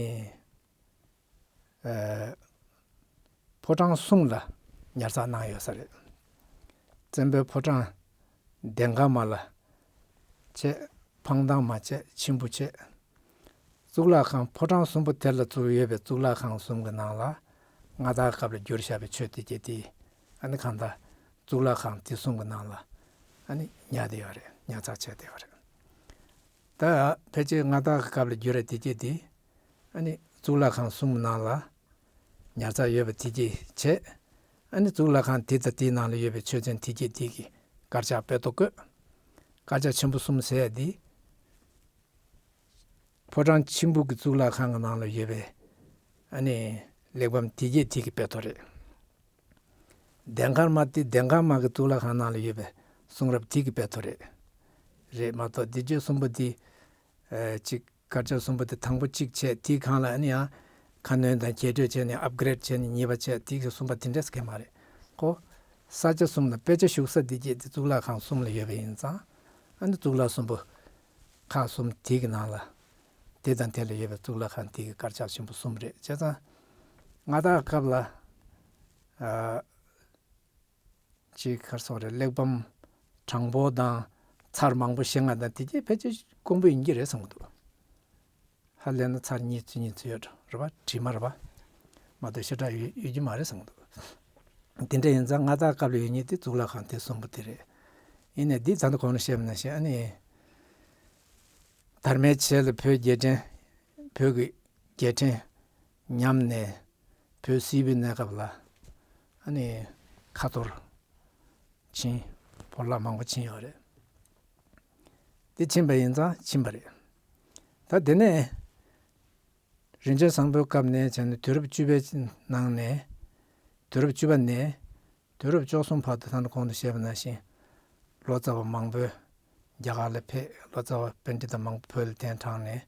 ཨ། ཕོ་བྲང་གསུམ་ལ་ཉར་ཚགས་གནང་ཡོད་ས་རེད། བཙན་པོའི་ཕོ་བྲང་གདན་ཁ་མ་ལ་བྱས། འཕང་ཐང་མ་བྱས། མཆིམས་ཕུ་བྱས། གཙུག་ལག་ཁང་། ཕོ་བྲང་གསུམ་པོ་དེ་ལ་བཙུགས་ཡོད་པའི་གཙུག་ལག་ཁང་གསུམ་གྱི་ནང་ལ་མངའ་བདག་སྐབས་ལ་བསྒྱུར་བཞག་པའི་ཆོས་དེ་གྱད་དེ་ཨ་ནི་གང་ལྟར་གཙུག་ལག་ཁང་དེ་གསུམ་གྱི་ནང་ལ་ཨ་ནི་ཉར་བསྡད་ཡོད་རེད། ཉར་ཚགས་བྱས་བསྡད་ཡོད་རེད། ད་ཕལ་ཆེར་མངའ་བདག་གི་སྐབས་ལ་བསྒྱུར་བ་དེ་གྱད་དེ་ཨ་ནི་གཙུག་ལག་ཁང་གསུམ་ནང་ལ་ཉར་ཚགས་ཡོད་པ་དེ་གྱད་བྱས། ཨ་ནི་གཙུག་ལག་ཁང་དེ་དང་དེའི་ནང་ལ་ཡོད་པའི་ཆོས་ཚན་དེ་གྱད་དེ་གི་དཀར་ཆག་དཔེ་ཐོ་བཀོད། དཀར་ཆག་ཆེན་པོ་གསུམ་ཟེར་ཡ་དེ་ཕོ་བྲང་མཆིམས་ཕུ་གི་གཙུག་ལག་ཁང་གི་ནང་ལ་ཡོད་པའི་ཨ་ནི་གླེགས་བམ་དེ་གྱད་དེ་གི་དཔེ་ཐོ་རེད། གདན་ཁ་མ་དེ་གདན་ཁ་མ་གི་གཙུག་ལག་ཁང་ནང་ལ་ཡོད་པའི་གསུང་རབ་དེ་གི་དཔེ་ཐོ་རེད། རེད་མ་གཏོགས་དེ་གྱད་གསུམ་པོ་དེ་ཨ་གཅིག་དཀར་ཆག་གསུམ་པོ་དེ་དང་པོ་གཅིག་བྱས། དེའི་སྒང་ལ་ཨ་ནི་ཡང་ཁ་སྣོན་དང་རྒྱས་སྤྲོས་བྱས་ནས་ཨབ་གྷི་རེད་བྱས་ནས་གཉིས་པ་བྱས། དེ་གི་གསུམ་པ་དེ་འདྲས་གང་ཡང་མ་རེད། ཁོ་ས་ཆ་གསུམ་ལ་དཔེ་ཆ་བཞུགས་ས་དེ་གྱད་དེ་གཙུག་ལག་ཁང་གསུམ་ལ་ཡོད་པ་ཡིན་ཙང་། ཨ་ནི་གཙུག་ལག་གསུམ་པོ་ཁག་གསུམ་དེ་གི་ནང་ལ་དེ་དང་དེ་ལ་ཡོད་པའི་གཙུག་ལག་ཁང་དེ་གི་དཀར་ཆག་ཆེན་པོ་གསུམ་རེད། བྱས་ཙང་མངའ་བདག་སྐབས་ལ་ཨ་ཅིག་ག་རེ་ཟེར་དགོས་རེད། གླེགས་བམ་གྲངས་འབོར་དང་ཚར་མང་པོ་བཞེངས་པ་དང་དེ་གྱད་ཕལ་ཆེར་དཀོན་པོ་ཡིན་གྱི་རེད་བསམ་གྱི་འདུག་ཧ་ལས་ན་ཚར་གཉིས་ཚུད་གཉིས་ཚུད་ཡོད་རེད་པ། བྲིས་མ་རེད་པ། མ་གཏོགས་ཞེ་དྲག་ཡོད་ཡོད་ཀྱི་མ་རེད་བསམ་གྱི་འདུག་དེ་འདྲ་ཡིན་ཙང་མངའ་བདག་སྐབས་ལ་ཡོད་མཁན་དེ་གཙུག་ལག་ཁང་དེ་གསུམ་པོ་དེ་རེད། ཡིན་ནའི་འདི་ད་ལྟ་གོང་ནས་བཤད་པ་ནང་བཞིན་ཨ་ནི་དར་མའི་ཆེད་ལ་བོད་རྒྱལ་ཕྲན། བོད་ཀྱི་རྒྱལ་ཕྲན་ཉམས་ནས་བོད་སིལ་བུའི་གནས་སྐབས་ལ་ཨ་ནི་ཁ་ཐོར་ཕྱིན། བོར་བརླག་མང་པོ་ཕྱིན་ཡོད་རེད། དེ་ཕྱིན་པ་ཡིན་ཙང་ཕྱིན་པ་རེད། ད་དེ་ནས་རིན་ཆེན་བཟང་པོའི་སྐབས་ནས་བྱས་ནས་དུས་རབས་བཅུ་པའི་ནང་ནས། དུས་རབས་བཅུ་པ་ནས་དུས་རབས་བཅུ་གསུམ་བར་དུ་ད་ནི་གོང་དུ་བཤད་པ་ནང་བཞིན་ལོ་ཙཱ་བ་མང་པོས་རྒྱ་གར་ལ་ཕེབས། ལོ་ཙཱ་བ་པཎྜི་ཏ་མང་པོ་བོད་ལ་གདན་དྲངས་ནས་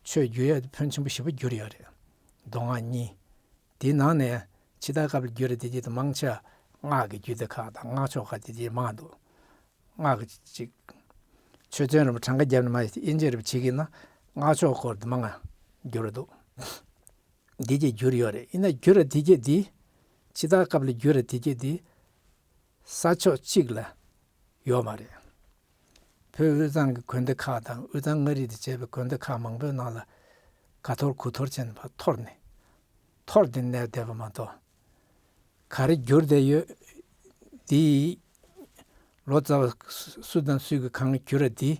ཆོས་བསྒྱུར་ཡ་དེ་ཕོན་ཆེན་པོ་ཞེ་པོ་བསྒྱུར་ཡོད་རེད། མདོ་སྔགས་གཉིས། དེའི་ནང་ནས་ཕྱི་དར་སྐབས་ལ་བསྒྱུར་རེད། དེ་རྗེས་དེ་མང་ཆེ་བ་སྔགས་ཀྱི་རྒྱུད་སྡེ་ཁག་དང་སྔགས་ཕྱོགས་ཁག་དེ་རྗེས་མང་འདུག་སྔགས་ཀྱི་ཅིག་ཆོས་ཚན་རིམ་པ་གྲངས་ཀ་བརྒྱབ་ནས་མར་དབྱེ་འབྱེད་རེ་བྱེད་ཀྱི་ན་སྔགས་ཕྱོགས་སྐོར་དེ་མང་ང་བསྒྱུར་འདུག་འདི་གྱད་བསྒྱུར་ཡོད་རེད། ཡིན་ན་བསྒྱུར་བ་དེ་གྱད་དེ། ཕྱི་དར་སྐབས་ལ་བསྒྱུར་བ་དེ་གྱད་དེ་ས་ཕྱོགས་གཅིག་ལ་ཡོད་མ་རེད། བོད་དབུས་གཙང་གི་དགོན་སྡེ་ཁག་དང་དབུས་གཙང་མངའ་རིས་དང་བཅས་པའི་དགོན་སྡེ་ཁག་མང་པོའི་ནང་ལ་ག་ཐོར་གུ་ཐོར་བྱས་ནས་ཕར་འཐོར་ནས། འཐོར་ཏེ་གནས་བསྡད་པ་མ་གཏོགས། ག་རེ་བསྒྱུར་བསྡད་ཡོད་དེ། ལོ་ཙཱ་བ་སུ་དང་སུས་ཀྱིས་གང་བསྒྱུར་བ་དེ།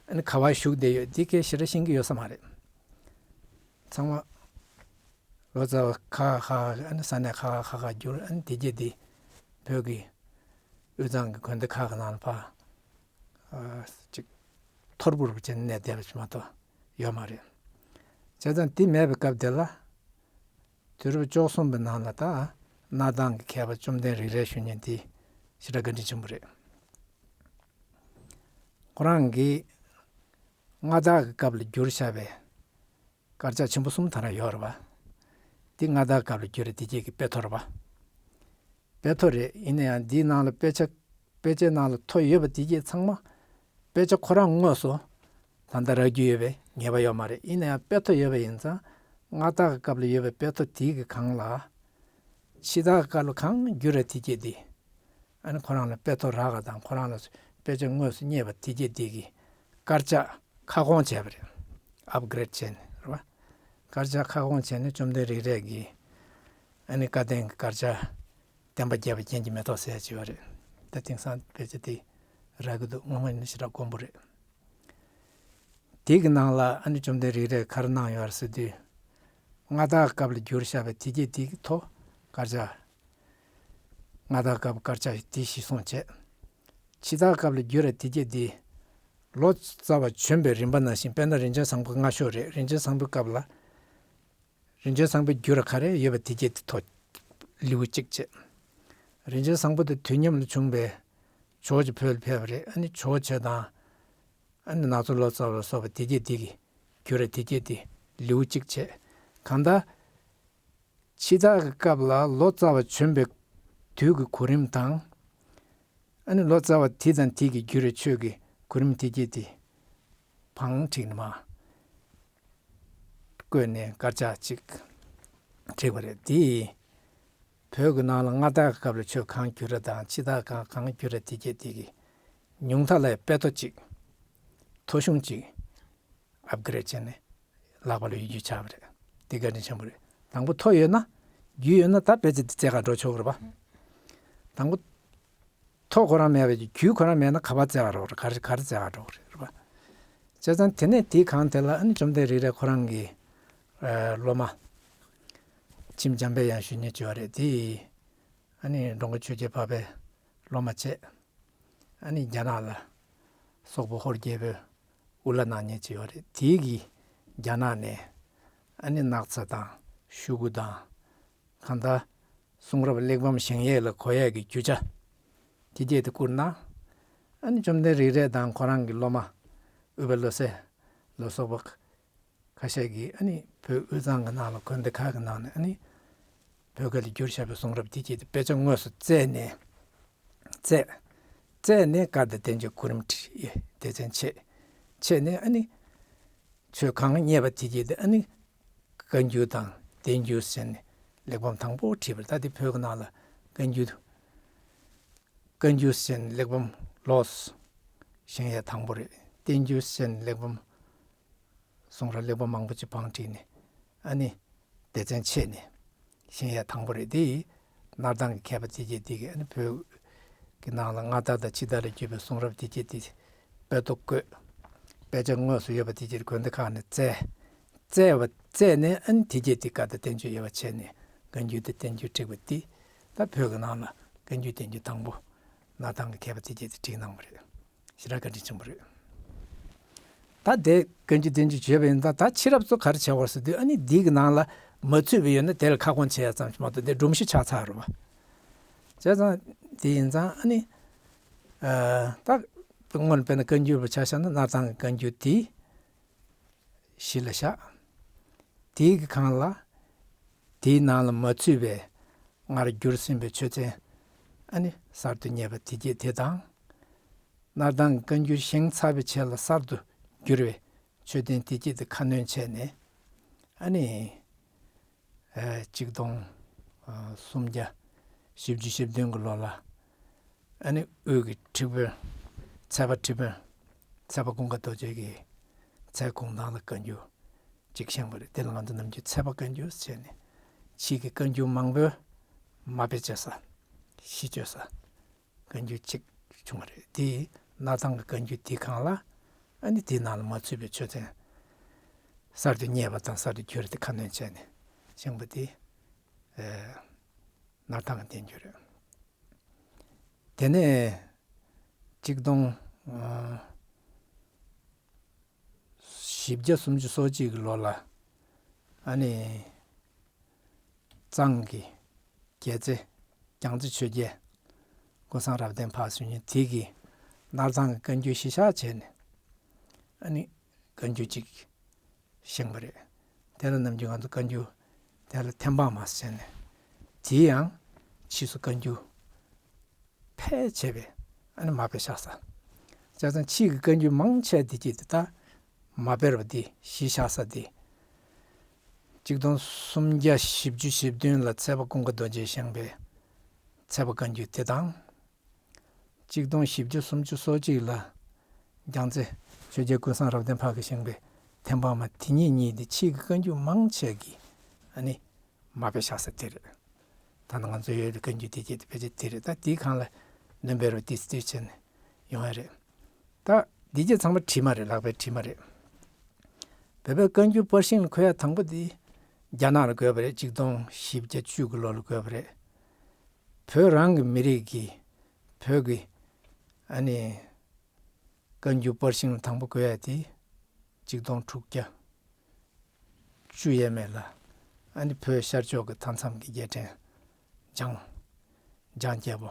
ཨ་ནི་ག་པར་བཞུགས་བསྡད་ཡོད་དེ་གས་ཞེ་དྲག་ཤེས་ཀྱི་ཡོད་ས་མ་རེད། ཚང་མ་ལོ་ཙཱ་བ་ཁག་ཁག་ཨ་ནི་ས་གནས་ཁག་ཁག་ཁག་ཁག་བསྒྱུར། ཨ་ནི་དེ་གྱད་དེ་བོད་ཀྱི་དབུས་གཙང་གི་དགོན་སྡེ་ཁག་གི་ནང་ལ་ཕར་ཨ་ཅིག་འཐོར་བུར་བྱས་ནས་གནས་བསྡད་པ་ཞིག་མ་གཏོགས་ཡོད་མ་རེད། བྱས་ཙང་དེ་མེད་པའི་སྐབས་དེ་ལ། དུས་རབས་བཅུ་གསུམ་པའི་ནང་ལ་ད་གནའ་དེང་གི་མཁས་པ་བཅོམ་ལྡན་རིག་རལ་ཞུ་མཁན་དེ་ཞེ་དྲག་བཀའ་དྲིན་ཆེན་པོ་རེད། ཁོ་རང་གིས་མངའ་བདག་གི་སྐབས་ལ་བསྒྱུར་བཞག་པའི་དཀར་ཆག་ཆེན་པོ་གསུམ་ད་རང་ཡོད་རེད་པ། འདི་མངའ་བདག་སྐབས་ལ་བསྒྱུར་བ་དེ་གྱད་ཀྱི་དཔེ་ཐོ་རེད་པ། དཔེ་ཐོ་རེད། ཡིན་ན་ཡང་འདིའི་ནང་ལ་དཔེ་ཆ། དཔེ་ཆའི་ནང་ལ་ཐོ་ཡོད་པ་དེ་གྱད་ཚང་མ་དཔེ་ཆ་ཁོ་རང་དངོས་སུ་ད་ལྟ་རག་རྒྱུ་ཡོད་པའི་ངེས་པ་ཡོད་མ་རེད། ཡིན་ན་ཡང་དཔེ་ཐོ་ཡོད་པ་ཡིན་ཙང་མངའ་བདག་གི་སྐབས་ལ་ཡོད་པའི་དཔེ་ཐོ་དེ་གི་སྒང་ལ་ཕྱི་དར་སྐབས་ལ་གང་བསྒྱུར་བ་དེ་གྱད་དེ། ཨ་ནི་ཁོ་རང་ལ་དཔེ་ཐོ་རག་ག་དང་ཁོ་རང་ལ་དཔེ་ཆ་དངོས་སུ་རྙེད་པ་དེ་གྱད་དེ་གི་དཀར་ཆག་ཁ་སྐོང་བྱས་པ་རེད། ཨབ་གྷི་རེད་བྱས་ནས་རེད་པ། དཀར་ཆག་ཁ་སྐོང་བྱས་ནས་བཅོམ་ལྡན་རིག་རལ་གྱི་ཨ་ནི་བཀའ་བསྟན་གྱི་དཀར་ཆག་བསྟན་པ་རྒྱས་པ་རྒྱན་གྱི་མེ་ཏོག་ཟེར་ཡ་ཅིག་ཡོད་རེད། ད་དེང་སང་དཔེ་ཆ་དེ་རག་གི་འདུག་སྔོན་མ་ཡིན་ན་ཞེ་དྲག་དཀོན་པོ་རེད། དེ་གི་ནང་ལ་ཨ་ནི་བཅོམ་ལྡན་རིག་རལ་ག་རེ་གནང་ཡོད་རེད་ཟེར་དུས། མངའ་བདག་སྐབས་ལ་བསྒྱུར་བཞག་པའི་དེ་གྱད་དེ་གི་ཐོ་དཀར་ཆག་ མངའ་བདག་སྐབས་དཀར་ཆག་དེ་གཞིར་བཟུང་བྱས། ཕྱི་བདག་སྐབས་ལ་བསྒྱུར་ར་དེ་རྒྱས་དེ། ལོ་ཙཱ་བ་བྱོན་པའི་རིམ་པ་ནང་བཞིན། དཔེར་ན་རིན་ཆེན་བཟང་པོ་སྔ་ཤོས་རེད། རིན་ཆེན་བཟང་པོའི་སྐབས་ལ། རིན་ཆེན་བཟང་པོའི་བསྒྱུར་ར་ག་རེ་ཡོད་པ་དེ་རྒྱས་དེ་ཐོ་ལེའུ་གཅིག་བྱས། རིན་ཆེན་བཟང་པོ་དེ་དུས་མཉམ་ལ་བྱུང་བའི་ཇོ་བོ་རྗེ་བོད་ལ་ཕེབས་པ་རེད། ཨ་ནི་ཇོ་བོ་རྗེ་དང་། ཨ་ནི་ནག་ཚོ་ལོ་ཙཱ་བ་ལ་སོགས་པ་དེ་རྒྱས་དེ་གི་བསྒྱུར་ར་དེ་རྒྱས་དེ་ལེའུ་གཅིག་བྱས། གང་ལྟར། ཕྱི་བདག་གི་སྐབས་ལ་ལོ་ཙཱ་བ་བྱོན་པའི་དུས་ཀྱི་གོ་རིམ་དང་། ཨ་ནི་ལོ་ཙཱ་བ་དེ་དང་དེ་གི་བསྒྱུར་རའི་ཆོས་ཀྱི་གོ་རིམ་དེ་རྒྱས་དེ་བང་བསྒྲིགས་ནས་མར་བཀོད་ནས་དཀར་ཆག་ཅིག་བསྒྲིགས་པ་རེད། དེ་བོད་ཀྱི་ནང་ལ་མངའ་བདག་གི་སྐབས་ལ་ཆོས་གང་བསྒྱུར་ར་དང་ཕྱི་བདག་གང་གང་བསྒྱུར་ར་དེ་རྒྱས་དེ་གི་ཉུང་མཐའ་ལ་དཔེ་ཐོ་གཅིག་ཐོ་གཞུང་གཅིག་ཨབ་གྷི་རེད་བྱས་ནས་ལག་པ་ལ་ཡོད་རྒྱུ་ཆགས་པ་རེད། དེ་བཀའ་དྲིན་ཆེན་པོ་རེད། དང་པོ་ཐོ་ཡོད་ན། རྒྱུས་ཡོད་ན་ད་དཔེ་ཆ་དེ་བཙལ་ག་འགྲོ་ཆོག་གི་རེད་པ། དང་པོ་ཐོ་ཁོ་རང་མེད་པའི་རྒྱུས་ཁོ་རང་མེད་ན་ག་པར་བཙལ་ག་འགྲོ་གི་རེད། ག་རེ་ག་རེ་བཙལ་ག་འགྲོ་གི་རེད་པ། བྱས་ཙང་དེ་ནས་དེའི་གང་དེ་ལ་ཨ་ནི་བཅོམ་ལྡན་རིག་རལ་ཁོ་རང་གི་སློབ་མ་མཆིམས་འཇམ་དཔལ་དབྱངས་ཞུ་མཁན་ཅིག་ཡོད་རེད། དེ་ཨ་ནི་འགྲོ་མགོན་ཆོས་རྒྱལ་འཕགས་པའི་སློབ་མ་བྱས། ཨ་ནི་རྒྱ་ནག་ལ་སོག་པོ་ཧོར་རྒྱལ་པོས་དབུ་བླ་གནང་མཁན་ཅིག་ཡོད་རེད། དེའི་གིས་རྒྱ་ནག་ནས་ཨ་ནི་སྣག་ཚ་དང་ཤུ་གུ་དང་། གང་ལྟར་གསུང་རབ་གླེགས་བམ་བཞེངས་ཡས་ལ་གོ་ཡས་ཀྱི་རྒྱུ་ཆ་དེ་རྒྱས་དེ་བསྐུར་ན། ཨ་ནི་བཅོམ་ལྡན་རིག་རལ་དང་ཁོ་རང་གི་སློབ་མ་ཨུཏྤལ་བློ་གསལ་ལ་སོགས་པ་ཁ་ཤས་ཀྱིས་ཨ་ནི་བོད་དབུས་གཙང་གི་ནང་ལ་དགོན་སྡེ་ཁག་གི་ནང་ནས་ཨ་ནི་བོད་སྐད་ལ་བསྒྱུར་བཞག་པའི་གསུང་རབ་དེ་རྒྱས་དེ་དཔེ་ཆ་དངོས་སུ་བཙལ་ནས། བཙལ། བཙལ་ནས་བཀའ་དང་བསྟན་བཅོས་གོ་རིམ་བསྒྲིགས། སྡེ་ཚན་ཕྱེ། ཕྱེ་ནས་ཨ་ནི་ཆོས་གང་རྙེད་པ་དེ་རྒྱས་དེ་ཨ་ནི་བཀའ་འགྱུར་དང་བསྟན་འགྱུར་ཟེར་ནས་གླེགས་བམ་དང་པོ་བྲིས་པ་རེད། ད་དེ་བོད་ཀྱི་ནང་ལ་བཀའ་འགྱུར། བཀའ་འགྱུར་ཟེར་ནས་གླེགས་བམ་ལོགས་སུ་བཞེངས་ཡས་དང་པོ་རེད། བསྟན་འགྱུར་ཟེར་ནས་གླེགས་བམ་གསུང་རབ་གླེགས་བམ་མང་པོ་ཅིག་བང་བསྒྲིགས་ནས་ཨ་ནི་སྡེ་ཚན་ཕྱེ་ནས་བཞེངས་ཡས་དང་པོ་རེད། དེ་ཡིས་སྣར་ཐང་གི་མཁས་པ་དེ་རྒྱས་དེ་གིས་ཨ་ནི་བོད་ཀྱི་ནང་ལ་མངའ་བདག་དང་ཕྱི་བདག་ལ་བསྒྱུར་བའི་གསུང་རབ་དེ་རྒྱས་དེ་དཔེ་ཐོ་བཀོད། དཔེ་ཆ་དངོས་སུ་ཡོད་པ་དེ་རྒྱས་དགོན་སྡེ་ཁག་ནས་བཙལ། བཙལ་བ་བཙལ་ནས་ཨ་ནི་དེ་རྒྱས་དེ་བཀའ་དང་བསྟན་བཅོས་དབྱེ་བ་ཕྱེ་ནས་བཀའ་འགྱུར་དང་བསྟན་འགྱུར་བསྒྲིགས་པ་དེ་ད་བོད་ཀྱི་ནང་ལ་བཀའ་འགྱུར་བསྟན་འགྱུར་དང་པོ་སྣར་ཐང་གི་མཁས་པ་དེ་རྒྱས་དེ་བསྒྲིགས་གནང་བ་རེད། ཞེ་དྲག་བཀའ་དྲིན་ཆེན་པོ་རེད། ད་དེ་བཀའ་འགྱུར་བསྟན་འགྱུར་བརྗོད་པ་ཡིན་ད། ད་ཕྱི་རབས་ཚོ་ག་རེ་བྱས་པ་རེད་ཟེར་དུས་ཨ་ནི་འདི་གི་ནང་ལ་མ་ཚུད་པ་ཡོད་ན་དེ་ལ་ཁ་སྐོང་བྱེད་ཡ་ཙམ་ཞིག་མ་གཏོགས་དེ་སྒྲོམ་གཞི་ཆགས་ཚར་རེད་པ། བྱས་ཙང་དེ་ཡིན་ཙང་ཨ་ནི་ཨ་ད་སྔོན་དཔེར་ན་བཀའ་འགྱུར་བ་ཆ་བཞག་ན་སྣར་ཐང་གི་བཀའ་འགྱུར་དེ་གཞི་ལ་བཞག་དེའི་གི་སྒང་ལ་དེའི་ནང་ལ་མ་ཚུད་པའི་སྔར་བསྒྱུར་ཟིན་པའི་ཆོས་ཚན་ཨ་ནི་གསར་དུ་རྙེད་པ་དེ་རྒྱས་དེ་དང་། སྣར་ཐང་གི་བཀའ་འགྱུར་བཞེངས་ཚར་བའི་རྗེས་ལ་གསར་དུ་བསྒྱུར་བའི་ཆོས་ཐུན་དེ་རྒྱས་དེ་ཁ་སྣོན་བྱས་ནས་ཨ་ནི་ཨ་གཅིག་སྟོང་ཨ་སུམ་བརྒྱ་བཞི་བཅུ་ཞེ་བདུན་གྱི་ལོ་ལ་ཨ་ནི་དབུས་ཀྱི་ཁྲི་དཔོན་ཚལ་པ་ཁྲི་དཔོན་ཚལ་པ་ཀུན་དགའ་རྡོ་རྗེ་གིས་ཚལ་གུང་ཐང་ལ་བཀའ་འགྱུར་གཅིག་བཞེངས་པ་རེད། དེ་ལ་ང་ཚོ་ནམ་རྒྱུན་ཚལ་པ་བཀའ་འགྱུར་ཟེར་ནས་ཕྱིས་ཀྱི་བཀའ་འགྱུར་མང་པོའི་མ་དཔེ་བྱེད་ས་གཞི་བཅོལ་ས་བཀའ་འགྱུར་གཅིག་བྱུང་བ་རེད། དེ་སྣར་ཐང་གི་བཀའ་འགྱུར་དེའི་སྒང་ལ་ཨ་ནི་དེའི་ནང་ལ་མ་ཚུད་པའི་ཆོས་ཚན་གསར་དུ་རྙེད་པ་དང་གསར་དུ་བསྒྱུར་ཏེ་ཁ་སྣོན་བྱས་ནས་བཞེངས་པ་དེ་ཨ་སྣར་ཐང་གི་བསྟན་འགྱུར་རེད། དེ་ནས་གཅིག་སྟོང་ཨ་བཞི་བརྒྱ་སུམ་ཅུ་སོ་གཅིག་གི་ལོ་ལ་ཨ་ནི་གཙང་གི་རྒྱལ་རྩེ་རྒྱལ་རྩེ་ཆོས་རྒྱལ་ཀུན་བཟང་རབ་བརྟན་ཕར་ཕྱིན་ནས་དེ་གིས་སྣར་ཐང་གི་བཀའ་འགྱུར་གཞི་བཞག་བྱས་ནས་ཨ་ནི་བཀའ་འགྱུར་གཅིག་བཞེངས་པ་རེད། དེ་ལ་ནམ་རྒྱུན་ང་ཚོ་བཀའ་འགྱུར་དེ་ལ་ཐེམ་སྤང་མ་ཟེར་ནས་དེ་ཡང་ཕྱིས་སུ་བཀའ་འགྱུར་ཕལ་ཆེ་བས་ཨ་ནི་མ་དཔེ་བཞག་ས། བྱས་ཙང་ཕྱིས་ཀྱི་བཀའ་འགྱུར་མང་ཆེ་དེ་ཅིག་དེ་ད་མ་དཔེར་བ་དེ་གཞི་བཞག་ས་དེ། གཅིག་སྟོང་སུམ་བརྒྱ་བཞི་བཅུ་ཞེ་བདུན་ལ་ཚལ་པ་ཀུན་དགའ་རྡོ་རྗེས་བཞེངས་པའི་ཚལ་པ་བཀའ་འགྱུར་དེ་དང་། གཅིག་སྟོང་བཞི་བརྒྱ་སུམ་ཅུ་སོ་གཅིག་ལ་རྒྱལ་རྩེ་ཆོས་རྒྱལ་ཀུན་བཟང་རབ་བརྟན་ཕ་གིས་བཞེངས་པའི་ཐེམ་སྤང་མ་དེ་གཉིས་གཉིས་དེ་ཕྱིས་ཀྱི་བཀའ་འགྱུར་མང་ཆེ་གིས་ཨ་ནི་མ་དཔེ་བཞག་ས་དེ་རེད། ད་ནི་ང་ཚོ་ཡོད་པའི་བཀའ་འགྱུར་དེ་གྱད་དེ་ཕལ་ཆེར་དེ་རེད། ད་དེའི་སྒང་ལ་ལུང་པ་རུ་ཏིས་ཏིས་བྱས་ནས་ཡོང་ཡ་རེད། ད་འདི་གྱད་ཚང་མ་བྲིས་མ་རེད། ལག་པས་བྲིས་མ་རེད། བོད་པའི་བཀའ་འགྱུར་པར་ཤིང་ལ་འཁོད་ཡ་དང་པོ་དེ་རྒྱ་ནག་ལ་བཀོད་པ་རེད། གཅིག་སྟོང་བཞི་བརྒྱ་བཅུ་གི་ལོ་ལ་བཀོད་པ་རེད། བོད་རང་གི་མི་རིགས་ཀྱི་བོད་ཀྱི་ཨ་ནི་བཀའ་འགྱུར་པར་ཤིང་ལ་དང་པོ་བཀོད་ཡ་དེ་གཅིག་སྟོང་དྲུག་བརྒྱ་བཅུ་ཡས་མས་ལ། ཨ་ནི་བོད་ཤར་ཕྱོགས་ཀྱི་མཐའ་མཚམས་ཀྱི་རྒྱལ་ཕྲན་འཇང་འཇང་རྒྱལ་པོ།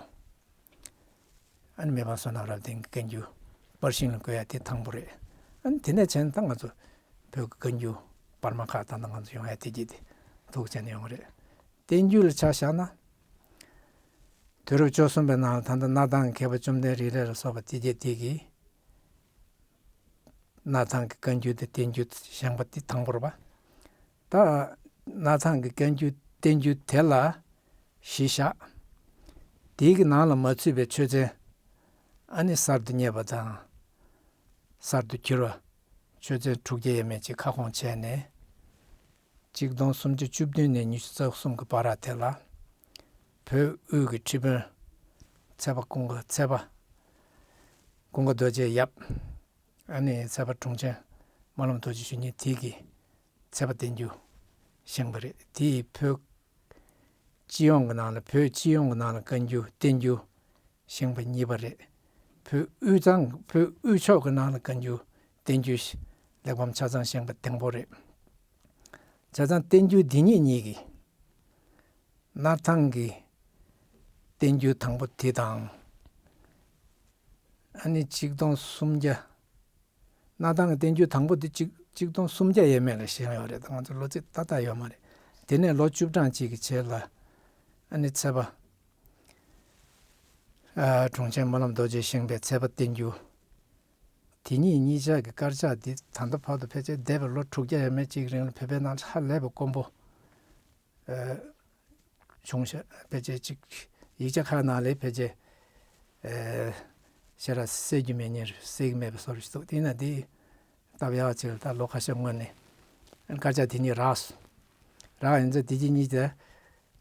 ཨ་ནི་མེས་པ་བསོད་ནམས་རབ་བརྟན་གྱི་བཀའ་འགྱུར་པར་ཤིང་ལ་བཀོད་ཡ་དེ་དང་པོ་རེད། ཨ་ནི་དེ་ནས་བྱས་ན་ད་ང་ཚོ་བོད་ཀྱི་བཀའ་འགྱུར་པར་མ་ཁག་ད་ལྟ་ང་ཚོ་ཡོང་ཡ་དེ་གྱིས་དེ་ཐུགས་བྱས་ནས་ཡོང་གི་རེད། བསྟན་འགྱུར་ལ་ཆ་བཞག་ན། དུས་རབས་བཅུ་གསུམ་པའི་ནང་ལ་ད་ལྟ་སྣར་ཐང་གི་མཁས་པ་བཅོམ་ལྡན་རིག་རལ་ལ་སོགས་པ་དེ་གྱིས་དེ་གིས། སྣར་ཐང་གི་བཀའ་འགྱུར་དང་བསྟན་འགྱུར་བཞེངས་པ་དེ་དང་པོ་རེད་པ། ད་སྣར་ཐང་གི་བཀའ་འགྱུར་བསྟན་འགྱུར་དེ་ལ་གཞི་བཞག་དེའི་གི་ནང་ལ་མ་ཚུད་པའི་ཆོས་ཚན་ཨ་ནི་གསར་དུ་རྙེད་པ་དང་གསར་དུ་གྱུར་བ་ཆོས་ཚན་དྲུག་བརྒྱ་ཡས་མས་ཅིག་ཁ་སྐོང་བྱས་ནས། གཅིག་སྟོང་སུམ་བརྒྱ་བཅུ་བདུན་ནས་ཉི་ཤུ་རྩ་གསུམ་གྱི་བར་དེ་ལ་བོད་དབུས་ཀྱི་ཁྲི་དཔོན་ཚལ་པ་ཀུན་དགའ་ཚལ་པ་ཀུན་དགའ་རྡོ་རྗེའི་ཡབ། ཨ་ནི་ཚལ་པ་དྲུང་ཆེན་སྨོན་ལམ་རྡོ་རྗེ་ཞུ་མཁན་དེ་གིས་ཚལ་པ་བསྟན་འགྱུར་བཞེངས་པ་རེད། དེ་ཡིས་བོད་སྤྱི་ཡོངས་ཀྱི་ནང་ལ་བོད་སྤྱི་ཡོངས་ཀྱི་ནང་ལ་བཀའ་འགྱུར་བསྟན་འགྱུར་བཞེངས་པ་གཉིས་པ་རེད། བོད་དབུས་གཙང་བོད་དབུས་ཕྱོགས་ཀྱི་ནང་ལ་བཀའ་འགྱུར་བསྟན་འགྱུར་གླེགས་བམ་ཆ་ཚང་བཞེངས་པ་དང་པོ་རེད། བྱས་ཙང་བསྟན་འགྱུར་འདི་ཉིད་གཉིས་ཀྱིས་སྣར་ཐང་གི་བསྟན་འགྱུར་དང་པོ་དེ་དང་། ཨ་ནི་གཅིག་སྟོང་སུམ་བརྒྱ། སྣར་ཐང་གི་བསྟན་འགྱུར་དང་པོ་དེ་གཅིག་གཅིག་སྟོང་སུམ་བརྒྱ་ཡས་མས་ལ་བཞེངས་ཡོད་རེད། ད་ང་ཚོ་ལོ་ཚིགས་ཏག་ཏག་ཡོད་མ་རེད། དེ་ནས་ལོ་བཅུ་གྲངས་གཅིག་གི་རྗེས་ལ་ཨ་ནི་ཚལ་པ། ཨ། དྲུང་ཆེན་སྨོན་ལམ་རྡོ་རྗེས་བཞེངས་པའི་ཚལ་པ་བསྟན་འགྱུར། དེ་གཉིས་གཉིས་ཆ་གི་དཀར་ཆག་འདི་ད་ལྟ་བར་དུ་ཕལ་ཆེར་འདས་པའི་ལོ་དྲུག་བརྒྱ་ཡས་མས་གཅིག་རིང་ལ་བོད་པའི་ནང་ཧ་ལས་པའི་དཀོན་པོ། ཨ། བྱུང་ཤག་ཕལ་ཆེར་གཅིག་ཡིག་ཆ་ཁག་ནང་ལ་ཕལ་ཆེར། ཨ། ཞེ་དྲག་གསལ་རྒྱུ་མེད་ཉེར་གསལ་གྱི་མེད་པའི་བཟོ་འདྲ་ཞིག་འདུག་དེས་ན་འདི་སྟབས་ཡག་ཅིག་ལ་ད་ལོ་ཁ་ཤས་སྔོན་ནས་དཀར་ཆག་དེ་གཉིས་རག་སོང་། རག་ཡིན་ཙང་དེ་གཉིས་གཉིས་དེ་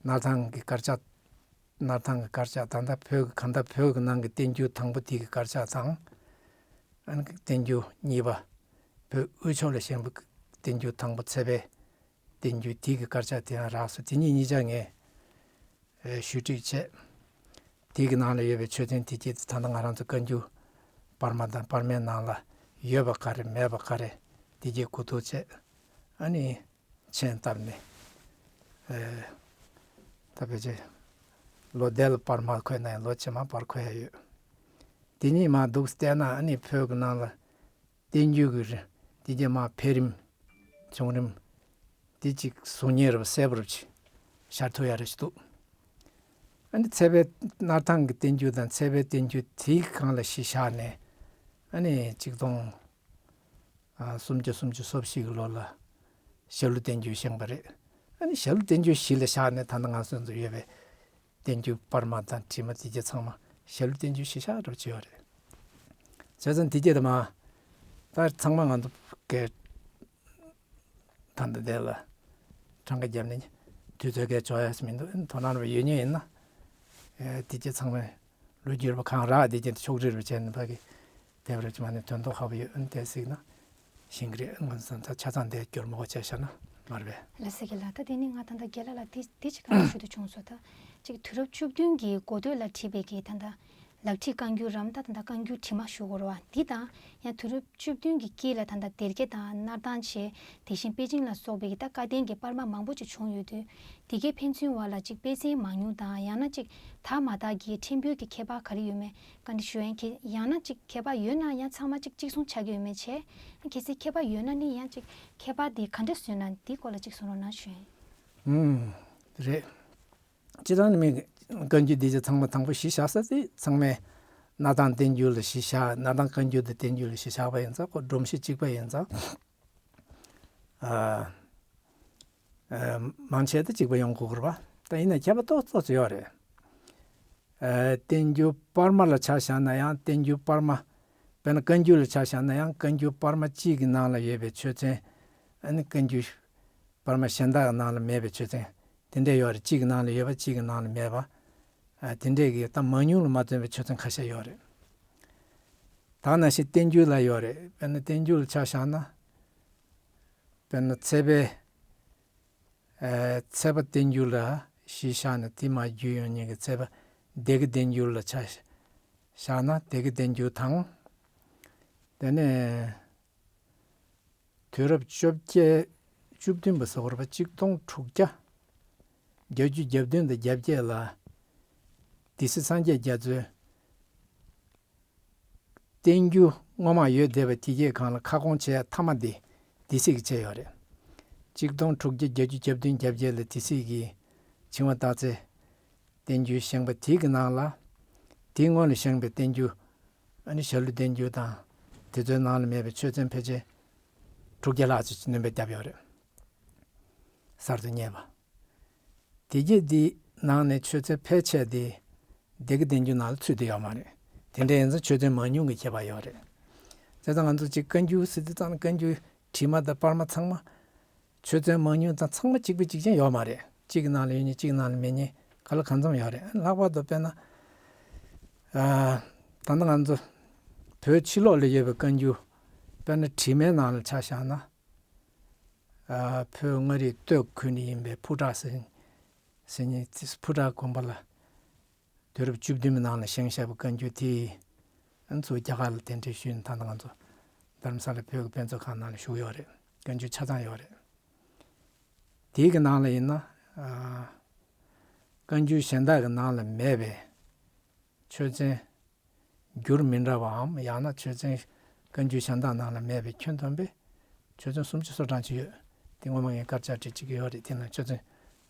སྣར་ཐང་གི་དཀར་ཆག་སྣར་ཐང་གི་དཀར་ཆག་ད་ལྟ་བོད་ཀྱི་གང་ལྟར་བོད་ཀྱི་ནང་གི་བསྟན་འགྱུར་དང་པོ་དེ་གི་དཀར་ཆག་དང་། ཨ་ནི་བསྟན་འགྱུར་གཉིས་པ། བོད་དབུས་ཕྱོགས་ལ་བཞེངས་པའི་བསྟན་འགྱུར་དང་པོ་ཚལ་པའི་བསྟན་འགྱུར་དེ་གི་དཀར་ཆག་དེ་ཡང་རག་སོང་། དེ་གཉིས་གཉིས་ཆ་ངས་ཨེ་ཞུ་སྒྲིག་བྱས། དེ་གི་ནང་ལ་ཡོད་པའི་ཆོས་ཚན་དེ་གྱད་ད་ལྟ་ང་རང་ཚོ་བཀའ་འགྱུར་པར་མ་དང་པར་མའི་ནང་ལ་ཡོད་པ་ག་རེ་མེད་པ་ག་རེ་དེ་གྱད་གོ་བསྡུར་བྱས། ཨ་ནི་མཆན་བཏབ་ནས། ཨེ། ད་ཕལ་ཆེར་ལོ་འདི་ལ་པར་མ་འཁོད་ན་ཡང་ལོ་ཕྱི་མ་པར་འཁོད་ཡ་ཡོད། དེ་གཉིས་མར་འདུག་བལྟས་ན་ཨ་ནི་བོད་ཀྱི་ནང་ལ་བསྟན་འགྱུར་གྱི་རི་དེ་གྱད་མར་འཕེལ་རིམ་བྱུང་རིམ་དེ་གཅིག་གཟུགས་བརྙན་རབ་གསལ་པོ་རབ་ཅིག་ཤར་ཐུབ་ཡ་རེ་ཞིག་འདུག་ཨ་ནི་ཚལ་པའི་སྣར་ཐང་གི་བསྟན་འགྱུར་དང་ཚལ་པའི་བསྟན་འགྱུར་དེའི་སྒང་ལ་གཞི་བཞག་ནས་ཨ་ནི་གཅིག་སྟོང་ཨ། སུམ་བརྒྱ་སུམ་ཅུ་སོ་བཞི་གི་ལོ་ལ་ཞྭ་ལུ་བསྟན་འགྱུར་བཞེངས་པ་རེད། ཨ་ནི་ཞྭ་ལུ་བསྟན་འགྱུར་གཞི་ལ་བཞག་ནས་ད་ལྟ་ང་ཚོ་ཚོ་ཡོད་པའི་བསྟན་འགྱུར་པར་མ་དང་བྲིས་མ་དེ་གྱད་ཚང་མ་ཞྭ་ལུ་བསྟན་འགྱུར་གཞི་བཞག་འདྲ་བྱས་ཡོད་རེད། བྱས་ཙང་དེ་གྱད་དུ་མ་ད་ཚང་མ་ང་ཚོ་གི་ད་ལྟ་དེ་ལ་གྲངས་ཀ་བརྒྱབ་ནས་དུས་ཚོད་སྐད་ཆོག་ཡ་མི་འདུག་དོ་སྣང་རེ་ཡོད་ཉེན་ཡིན་ན། ཨེ། དེ་གྱད་ཚང་མས་ལོ་རྒྱུས་པ་གང་རག་དེ་གྱད་ཕྱོགས་སྒྲིག་རུ་བྱས་ནས་ཕ་གི་དེབ་རེ་ཅི་མ་ནས་དོན་དུ་ཧ་པོ་ཡོད་ཨན་དེ་གཟིགས་ན་ཤིང་གི་རེད། ང་ཚོ་ད་ཆ་ཚང་དེ་སྐྱོར་མོ་བྱས་བཞག་ན་མ་རེད་པས། ལགས་སེ་རྒན་ལགས། ད་དེ་ནི་ང་ད་ལྟ་རྒན་ལགས་ལ་དེ་དེ་ཅིག་བཀའ་འདྲི་ཞུ་འདོད་བྱུང་སོང་། ད་ཅིག་དུས་རབས་བཅུ་བདུན་གྱི་འགོ་སྟོད་ལ་བྲིས་པའི་གི་ད་ལྟ་ལག་བྲིས་བཀའ་འགྱུར་རམ་ད་ད་ལྟ་བཀའ་འགྱུར་བྲིས་མ་ཞུ་དགོས་རེད་པ། འདི་དང་ཡང་དུས་རབས་བཅུ་བདུན་གྱི་དཀྱིལ་ལ་ད་ལྟ་སྡེར་ཁ་དང་སྣར་ཐང་བྱས། དེ་བཞིན་པེ་ཅིང་ལ་སོགས་པའི་གི་ད་བཀའ་བསྟན་གྱི་པར་མ་མང་པོ་ཅིག་བྱུང་ཡོད་དུས། དེ་གའི་ཕན་ཚུན་བར་ལ་ཅིག་དཔེ་མཚོན་མང་ཉུང་དང་ཡང་ན་ཅིག་དག་མ་དག་གི་ཕྲན་བུ་གི་ཁྱད་པར་ག་རེ་ཡོད་མེད་བཀའ་འདྲི་ཞུ་ཡ་ཡིན། ཁྱེད་ཡང་ན་ཅིག་ཁྱད་པར་ཡོད་ན་ཡང་ཚང་མ་ཅིག་གཅིག་མཚུངས་ཆགས་ཀྱི་ཡོད་མེད་བྱས། གལ་སྲིད་ཁྱད་པར་ཡོད་ན་ནི་ཡང་ཅིག་ཁྱད་པར་དེ་ག་འདྲ་བཟོས་ན་དེའི་སྐོར་ལ་ཅིག་གསུང་རོགས་གནང་ཞུ་ཡ་ཡིན། ཨུམ། རེད། སྤྱིར་བཏང་ནི་མི་བཀའ་འགྱུར་འདི་ཚོ་ཚང་མ་དང་པོ་གཞི་བཞག་ས་དེ་ཚང་མས་སྣར་ཐང་བསྟན་འགྱུར་ལ་གཞི་བཞག་སྣར་ཐང་བཀའ་འགྱུར་དང་བསྟན་འགྱུར་ལ་གཞི་བཞག་པ་ཡིན་ཙང་ཁོ་སྒྲོམ་གཞི་གཅིག་པ་ཡིན་ཙང་། ཨ། ཨ། མང་ཆེ་ད་གཅིག་པ་ཡོང་དགོས་ཀྱི་རེད་པ། ད་ཡིན་ན་ཁྱད་པར་ཏོག་ཙམ་ཡོད་རེད། ཨ། བསྟན་འགྱུར་པར་མ་ལ་ཆ་བཞག་ན་ཡང་བསྟན་འགྱུར་པར་མ། དཔེར་ན་བཀའ་འགྱུར་ལ་ཆ་བཞག་ན་ཡང་བཀའ་འགྱུར་པར་མ་གཅིག་གི་ནང་ལ་ཡོད་པའི་ཆོས་ཚན། ཨ་ནི་བཀའ་འགྱུར་པར་མ་གཞན་དག་གི་ནང་ལ་མེད་པའི་ཆོས་ཚན། དེ་འདྲ་ཡོད་རེད། གཅིག་གི་ནང་ལ་ཡོད་པ་གཅིག་གི་ནང་ལ་མེད་པ། ཨ། དེ་འདྲས་ཀྱི་ད་མང་ཉུང་ལ་མ་བརྩོན་པའི་ཆོས་ཚན་ཁ་ཤས་ཡོད་རེད། ད་ནང་བཞིན་བསྟན་འགྱུར་ལ་ཡོད་རེད། དཔེར་ན་བསྟན་འགྱུར་ལ་ཆ་བཞག་ན། དཔེར་ན་ཚལ་པའི། ཨ། ཚལ་པ་བསྟན་འགྱུར་ལ་གཞི་བཞག་ནས་དེ་མར་བརྒྱུད་ཡོང་མཁན་གྱི་ཚལ་པ་ སྡེ་དགེ་བསྟན་འགྱུར་ལ་ཆ་བཞག་ན་སྡེ་དགེ་བསྟན་འགྱུར་དང་། དེ་ནས་དུས་རབས་བཅོ་བརྒྱད་བཅུ་བདུན་པ་ཟེར་བ་གཅིག་སྟོང་དྲུག་བརྒྱ་བརྒྱད་ཅུ་གྱ་བདུན་དང་གྱ་བརྒྱད་ལ་སྡེ་སྲིད་སངས་རྒྱས་རྒྱ་མཚོའི་བསྟན་འགྱུར་སྔོན་མ་ཡོད་བསྡད་པ་དེ་གའི་སྒང་ལ་ཁ་སྐོང་བྱས་མཐའ་མ་དེ་སྡེ་སྲིད་ཀྱིས་བྱས་ཡོད་རེད། གཅིག་སྟོང་དྲུག་བརྒྱ་བརྒྱད་ཅུ་གྱ་བདུན་གྱ་བརྒྱད་ལ་སྡེ་སྲིད་ཀྱིས་ཕྱི་མ་སྟག་རྩེ་བསྟན་འགྱུར་བཞེངས་པ་དེ་གི་ནང་ལ། དེའི་སྔོན་ལ་བཞེངས་པའི་བསྟན་འགྱུར། ཨ་ནི་ཞྭ་ལུ་བསྟན་འགྱུར་དང་དེ་ཚོའི་ནང་ལ་མེད་པའི་ཆོས་ཚན་ཕལ་ཆེར་དྲུག་བརྒྱ་ལྷག་ཅིག་སྣོན་པ་བརྒྱབ་ཡོད་རེད། གསར་དུ་རྙེད་པ། དེ་རྗེས་འདི་ནང་ནས་ཆོས་ཚན་ཕལ་ཆེར་དེ་སྡེ་དགེ་བསྟན་འགྱུར་ནང་ལ་ཚུད་དེ་ཡོད་མ་རེད། དེ་འདྲ་ཡིན་ཙང་ཆོས་ཚན་མང་ཉུང་གི་ཁྱད་པར་ཡོད་རེད། བྱས་ཙང་ང་ཚོ་གཅིག་བཀའ་འགྱུར་ཟེར་དུས་ཙང་བཀའ་འགྱུར་བྲིས་མ་དང་པར་མ་ཚང་མ། ཆོས་ཚན་མང་ཉུང་དང་ཚང་མ་གཅིག་པ་གཅིག་རྐྱང་ཡོད་མ་རེད། གཅིག་གི་ནང་ལ་ཡོད་མཁན་གཅིག་གི་ནང་ལ་མེད་མཁན་ག་ལ་གང་འཚམ་ཡོད་རེད། ལྷག་པར་དུ་དཔེར་ན། ཨ། ད་ལྟ་ང་ཚོ་བོད་ཕྱི་ལོགས་ལ་ཡོད་པའི་བཀའ་འགྱུར། དཔེར་ན་བྲིས་མའི་ནང་ལ་ཆ་བཞག་ན། ཨ། བོད་མངའ་རིས་སྟོད་ཁུལ་ནས་ཡིན་པའི་ཕུ་བྲག་ཟེར་ཟེར་མཁན་ཕུ་བྲག་དགོན་པ་ལ། དུས་རབས་བཅུ་བདུན་པའི་ནང་ལ་བཞེངས་བཞག་པའི་བཀའ་འགྱུར་དེ། ཨ་ནི་ཚུར་རྒྱ་གར་ལ་གདན་འདྲེན་ཞུས་ནས་ད་ལྟ་ང་ཚོ་རྡ་རམ་ས་ལ་བོད་ཀྱི་དཔེ་མཛོད་ཁང་ནང་ལ་བཞུགས་ཡོད་རེད། བཀའ་འགྱུར་ཆ་ཚང་ཡོད་རེད། དེའི་གི་ནང་ལ་ཡིན་ན། ཨ། བཀའ་འགྱུར་གཞན་དག་གི་ནང་ལ་མེད་པའི་ཆོས་ཚན་འགྱུར་མི་འདྲ་བའམ། ཡང་ན་ཆོས་ཚན་བཀའ་འགྱུར་གཞན་དག་ནང་ལ་མེད་པའི་ཁྱོན་བསྡོམས་པའི་ཆོས་ཚན་སུམ་ཅུ་སོ་གྲངས་ཅིག་ཡོད། དེ་སྔོན་མ་ངས་སྐར་ཆ་བྲིས་ཅིག་ཡོད་རེད། དེ་ནང་ཆོས་ཚན་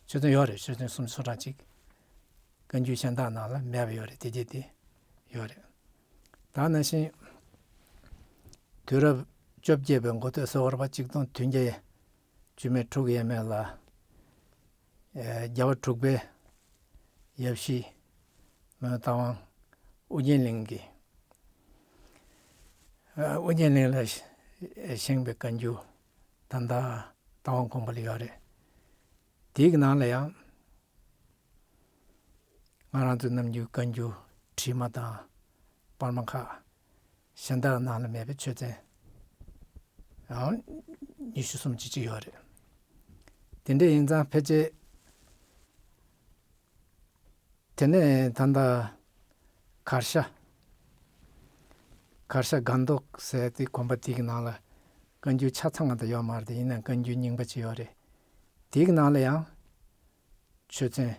ཆོས་ཚན་ཡོད་རེད། ཆོས་ཚན་སུམ་ཅུ་སོ་གྲངས་ཅིག་བཀའ་འགྱུར་གཞན་དག་ནང་ལ་མེད་པ་ཡོད་རེད། དེ་རྗེས་དེ་ཡོད་རེད། ད་ནང་བཞིན་དུས་རབས་བཅོ་བརྒྱད་པའི་འགོ་སྟོད་ཟེར་བ་གཅིག་སྟོང་བདུན་བརྒྱ་བཅུ་མེད་དྲུག་ཡས་མས་ལ། ཨེ། རྒྱལ་བ་དྲུག་པའི་ཡབ་གཞིས་མོན་རྟ་དབང་ཨོ་རྒྱན་གླིང་གི། ཨ། ཨོ་རྒྱན་གླིང་ལ་བཞེངས་པའི་བཀའ་འགྱུར་ད་ལྟ་རྟ་དབང་དགོན་པ་ལ་ཡོད་རེད། དེའི་གི་ནང་ལ་ཡང་། ང་རང་ཚོ་ནམ་རྒྱུན་བཀའ་འགྱུར་བྲིས་མ་དང་པར་མ་ཁག་གཞན་དག་ནང་ལ་མེད་པའི་ཆོས་ཚན་ཡང་ཉི་ཤུ་སུམ་ཅུ་ཅིག་ཡོད་རེད། དེ་འདྲ་ཡིན་ཙང་ཕལ་ཆེར། དེ་ནས་ད་ལྟ་གར་ཞ། གར་ཞ་སྒང་ཏོག་ཟེར་དེ་དགོན་པ་དེ་གི་ནང་ལ་བཀའ་འགྱུར་ཆ་ཚང་ང་ད་ཡོད་མ་རེད་དེ། ཡིན་ནའང་བཀའ་འགྱུར་རྙིང་པ་ཅིག་ཡོད་རེད། དེ་གི་ནང་ལ་ཡང་ཆོས་ཚན།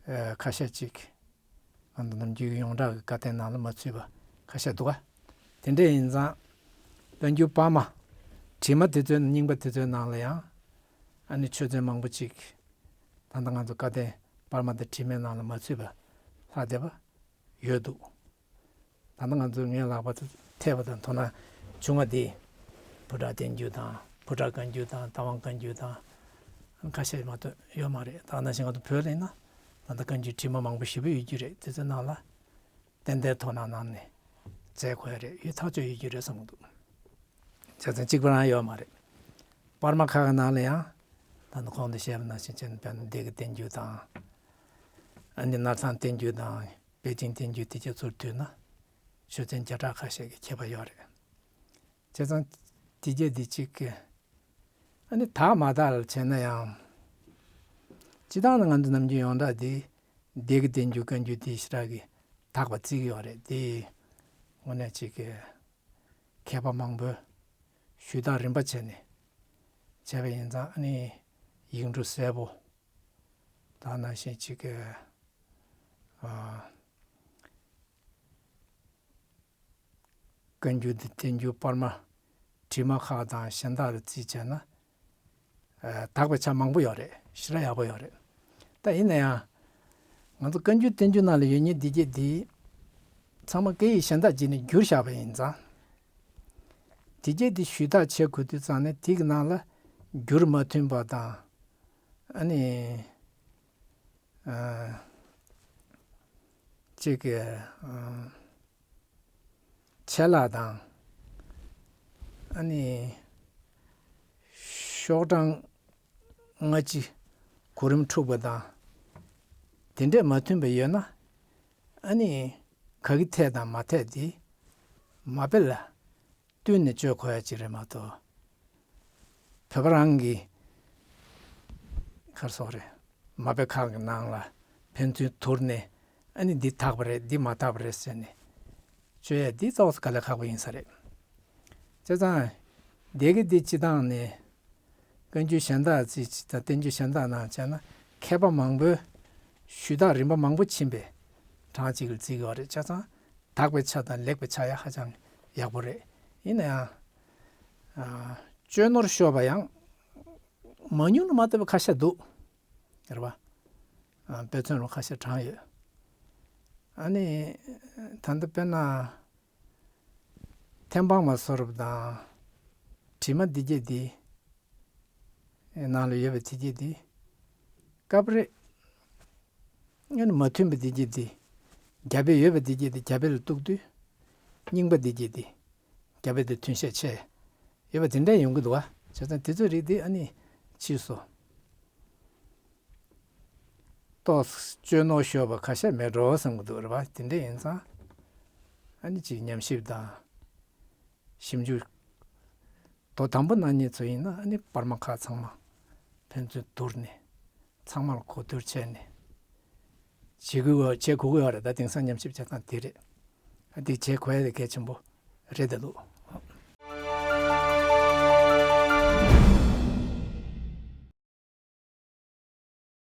ཨ། ཁ་ཤས་ཅིག་ང་ཚོ་ནམ་རྒྱུན་ཡོངས་གྲགས་ཀྱི་བཀའ་བསྟན་ནང་ལ་མ་ཚུད་པ་ཁ་ཤས་འདུག་ག་དེ་འདྲ་ཡིན་ཙང་། བཀའ་འགྱུར་པར་མ། བྲིས་མ་དེ་ཚོའི་རྙིང་པ་དེ་ཚོའི་ནང་ལ་ཡང་། ཨ་ནི་ཆོས་ཚན་མང་པོ་ཅིག་ད་ལྟ་ང་ཚོ་བཀའ་བསྟན་པར་མ་དང་བྲིས་མའི་ནང་ལ་མ་ཚུད་པ་ལྷག་བསྡད་པ་ཡོད་འདུག་ད་ལྟ་ང་ཚོ་ངའི་ལག་པ་དུ་ཐེབས་པ་དང་དོ་སྣང་བྱུང་བ་དེ། ཕོ་བྲང་བསྟན་འགྱུར་དང་ཕོ་བྲང་བཀའ་འགྱུར་དང་རྟ་དབང་བཀའ་འགྱུར་དང་། ཁ་ཤས་མ་གཏོགས་ཡོད་མ་རེད། ད་ནང་བཞིན་ང་ཚོ་བོད་ལ་ཡིན་ན་ད་ལྟ་བཀའ་འགྱུར་བྲིས་མ་མང་པོ་ཞེ་པོ་ཡོད་རྒྱུ་རེད། དེ་ཚོའི་ནང་ལ་ཏན་ཏན་དོ་སྣང་གནང་ནས་བཙལ་དགོས་ཡ་རེད། ཡོད་ཐག་ཆོད་ཡོད་རྒྱུ་རེད་བསམ་གྱི་འདུག་བྱས་ཙང་གཅིག་པ་རང་ཡོད་མ་རེད། པར་མ་ཁག་གི་ནང་ལ་ཡང་ད་ནི་གོང་དུ་བཤད་པ་ནང་བཞིན་བྱས་ན་དཔེར་ན་སྡེ་དགེ་བསྟན་འགྱུར་དང་། ཨ་ནི་སྣར་ཐང་བསྟན་འགྱུར་དང་པེ་ཅིང་བསྟན་འགྱུར་དེ་གྱད་ཚུར་བསྡུས་ན་ཆོས་ཚན་བརྒྱ་ཕྲག་ཁ་ཤས་ཀྱི་ཁྱད་པར་ཡོད་རེད། བྱས་ཙང་དེ་གྱད་འདི་གཅིག་གི་ཨ་ནི་དག་མ་དག་ལ་བྱས་ན་ཡང་། སྤྱིར་བཏང་ནི་ང་ཚོ་ནམ་རྒྱུན་ཡོངས་གྲགས་འདི་སྡེ་དགེ་བསྟན་འགྱུར་བཀའ་འགྱུར་དེ་ཞེ་དྲག་གི་དག་པ་བརྩི་གི་ཡོད་རེད་དེ། དངོས་གནས་གཅིག་གི་མཁས་པ་མང་པོས་ཞུས་དག་རིམ་པ་བྱས་ནས་བྱས་པ་ཡིན་ཙང་ཨ་ནི་ཡིག་འབྲུ་གསལ་པོ་དང་ནང་བཞིན་གཅིག་གི་ཨ། བཀའ་འགྱུར་འདི་བསྟན་འགྱུར་པར་མ་བྲིས་མ་ཁག་དང་གཞན་དག་ལ་བརྩིས་བྱས་ན། ཨ། དག་པའི་ཆ་མང་པོ་ཡོད་རེད། ཞེ་དྲག་ཡག་པོ་ཡོད་རེད། ད་ཡིན་ན་ཡང་། ང་ཚོ་བཀའ་འགྱུར་བསྟན་འགྱུར་ནང་ལ་ཡོད་མཁན་འདི་གྱད་འདི། ཚང་མ་སྐད་ཡིག་གཞན་དག་ཅིག་ནས་བསྒྱུར་བཞག་པ་ཡིན་ཙང་། འདི་གྱད་འདི་ཞུས་དག་བྱེད་དགོས་དུས་ཙང་ནས་དེ་གི་ནང་ལ་འགྱུར་མ་མཐུན་པ་དང་། ཨ་ནི། ཨ། གཅིག་གི། ཨ། ཆད་ལྷག་དང་། ཨ་ནི། ཤོག་གྲངས་སྔ་ཕྱི་གོ་རིམ་འཁྲུགས་པ་དང་། དེ་འདྲས་མ་མཐུན་པ་ཡོད་ན། ཨ་ནི། ག་གི་འཐད་དང་མ་འཐད་དེ། མ་དཔེ་ལ། བསྟུན་ནས་བཅོས་དགོས་ཡ་ཅིག་རེད་མ་གཏོགས། བོད་པ་རང་གི་ག་རེ་ཟེར་དགོས་རེད། མ་དཔེ་ཁག་གི་ནང་ལ་ཕན་ཚུན་བསྡུར་ནས་ ཨ་ནི་འདི་དག་པ་རེད། འདི་མ་དག་པ་རེད་ཟེར་ནས་བརྗོད་ཡ་འདི་ཙོགས་སུ་དཀའ་ལས་ཁག་པོ་ཡིན་ས་རེད། བྱས་ཙང་། སྡེ་དགེ་འདི་སྤྱི་བཏང་ནས་བཀའ་འགྱུར་གཞན་དག་རྩིས་ཅིག་དང་བསྟན་འགྱུར་གཞན་དག་ནང་བྱས་ན་མཁས་པ་མང་པོས་ཞུས་དག་རིམ་པ་མང་པོ་ཕྱིན་པའི་གྲངས་གཅིག་ལ་བརྩི་གི་ཡོད་རེད། བྱས་ཙང་དག་པའི་ཆ་དང་ལེགས་པའི་ཆ་ཡ་ཧ་ཅང་ཡག་པོ་རེད། ཡིན་ན་ཡང་། ཨ། བཅོས་ནོར་ཤོར་བ་ཡང་མང་ཉུང་ལ་མ་ལྟོས་པའི་ཁ་ཤས་འདུག་རེད་པ། ཨ། དཔེ་མཚོན་རུ་ཁ་ཤས་དྲངས་ཡོད། ཨ་ནི། ད་ལྟ་དཔེར་ན། ཐེམ་སྤང་མ་བཟོ་རབས་དང་། དྲི་མ་འདི་བརྒྱད་འདི། ནང་ལ་ཡོད་པ་དེ་བརྒྱད་འདི། སྐབས་རེ། ཨ་ནི་མ་མཐུན་པ་འདི་བརྒྱད་འདི། རྒྱ་དཔེ་ཡོད་པ་འདི་བརྒྱད་འདི་རྒྱ་དཔེ་ལ་གཏུགས་དུས། རྙིང་པ་འདི་བརྒྱད་འདི། རྒྱ་དཔེ་དེ་མཐུན་ཤས་ཆེ། ཡོད་པ་དེ་འདྲ་ཡོང་གི་འདུག་བ། བྱས་ཙང་དེ་ཚོའི་རིགས་དེ་ཨ་ནི་ཕྱིས་སུ། ཏོག་ཙམ་བཅོས་ནོར་ཤོར་བ་ཁ་ཤས་མེད་འགྲོ་བསམ་གྱི་འདུག་རེད་པ། དེ་འདྲ་ཡིན་ཙང་། ཨ་ནི་ཅིག་ཉམས་ཞིབ་དང་། ཞིབ་འཇུག་དོ་དམ་པོ་གནང་མཁན་ཚོ་ཡིན་ན་ཨ་ནི་པར་མ་ཁག་ཚང་མ་ཕན་ཚུན་བསྡུར་ནས་ཚང་མ་ལ་གོ་བསྡུར་བྱས་ནས་བྱེད་དགོས་བྱེད་དགོས་ཀྱི་ཡོད་རེད། ད་དེང་སང་ཉམས་ཞིབ་བྱེད་སྟངས་དེ་རེད། ཨ། དེ་བྱེད་དགོས་ཡ་དེ་གལ་ཆེན་པོ་རེད་ད་ལོ།